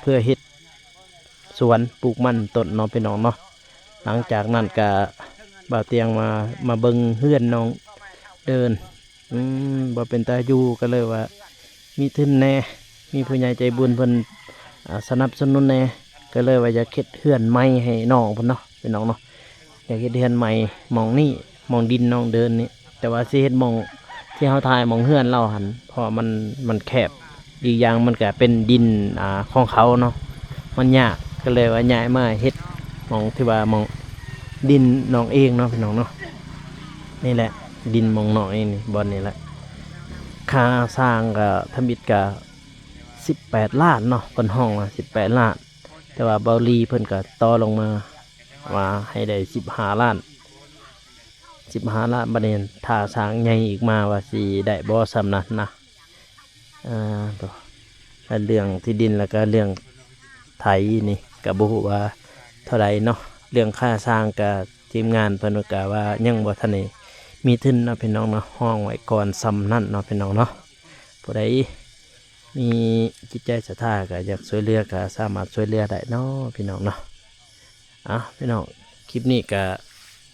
ເພື່ອເຮັດສວນປູກມັນຕົ້ນເນາະ ພີ່ນ້ອງເນາະ. ຫຼັງຈາກນັ້ນກະບ່າວຕຽງມາ ມາເບິ່ງເຮືອນນ້ອງເດີນ ອືມ ບໍ່ເປັນຕາຢູ່ ກໍເລີຍວ່າມີທຶນແດ່ ມີຜູ້ໃຫຍ່ໃຈບຸນເພິ່ນ ອ່າ ສະໜັບສະໜູນແດ່ ກໍເລີຍວ່າຢາກເຮັດເຮືອນໃໝ່ໃຫ້ນ້ອງເພິ່ນເນາະ ພີ່ນ້ອງເນາະ. ຢາກເຮັດເຮືອນໃໝ່ໝ່ອງນີ້ ໝ່ອງດິນນ້ອງເດີນນີ້ ແຕ່ວ່າຊິເຮັດໝ່ອງທີ່ເຮົາຖ່າຍ ໝ່ອງເຮືອນລາວຫັ້ນ ເພາະວ່າມັນ ມັນແຄບ ອີກຢ່າງມັນກະເປັນດິນ ອ່າ ຂອງເຂົາເນາະ ມັນຍາກ ກໍເລີຍວ່າຍ້າຍມາເຮັດໝ່ອງທີ່ວ່າໝ່ອງດິນນ້ອງເອງເນາະ ພີ່ນ້ອງເນາະ. ນີ້ແຫຼະ ດິນໝ່ອງນ້ອງເອງນີ້ ບ່ອນນີ້ແຫຼະ. ຄ່າສ້າງກະທຳອິດກະສິບແປດລ້ານເນາະ ເພິ່ນຮ້ອງວ່າສິບແປດລ້ານ ແຕ່ວ່າເບົາລີເພິ່ນກໍຕໍ່ລົງມາວ່າໃຫ້ໄດ້ສິບຫ້າລ້ານ ສິບຫ້າລ້ານ. ບັດນີ້ຖ້າສ້າງໃຫຍ່ອີກມາວ່າຊິໄດ້ບໍ່ສ່ຳນັ້ນນະ. ເອີ ແລະເລື່ອງທີ່ດິນ ແລ້ວກໍເລື່ອງໄຖນີ້ກໍບໍ່ຮູ້ວ່າເທົ່າໃດເນາະ. ເລື່ອງຄ່າສ້າງກໍທີມງານເພິ່ນກໍວ່າຍັງບໍ່ທັນໄດ້ມີທຶນເນາະ ພີ່ນ້ອງເນາະ ຮ້ອງໄວ້ກ່ອນສ່ຳນັ້ນເນາະ ພີ່ນ້ອງເນາະ. ຜູ້ໃດ ມີຈິດໃຈສັດທາ ກໍຢາກຊ່ວຍເຫຼືອ ກໍສາມາດຊ່ວຍເຫຼືອໄດ້ເນາະ ພີ່ນ້ອງເນາະ. ເອົາ ພີ່ນ້ອງ ຄລິບນີ້ກໍ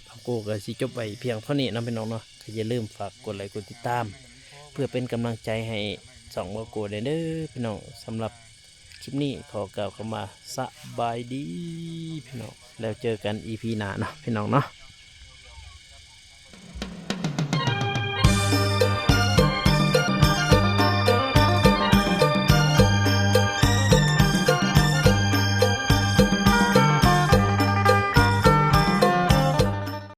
ບ່າວໂກ້ກໍຊິຈົບໄວ້ພຽງເທົ່ານີ້ເນາະ ພີ່ນ້ອງເນາະ. ກໍຢ່າລືມຝາກກົດໄລກົດຕິດຕາມ ເພື່ອເປັນກຳລັງໃຈໃຫ້ຊ່ອງບໍ່ໂກແດ່ເດີພີ່ນ້ອງ. ສຳລັບຄລິບນີ້ຂໍກ່າວຄຳວ່າສະບາຍດີພີ່ນ້ອງ, ແລ້ວເຈີກັນອີພີໜ້າເນາະພີ່ນ້ອງເນາະ.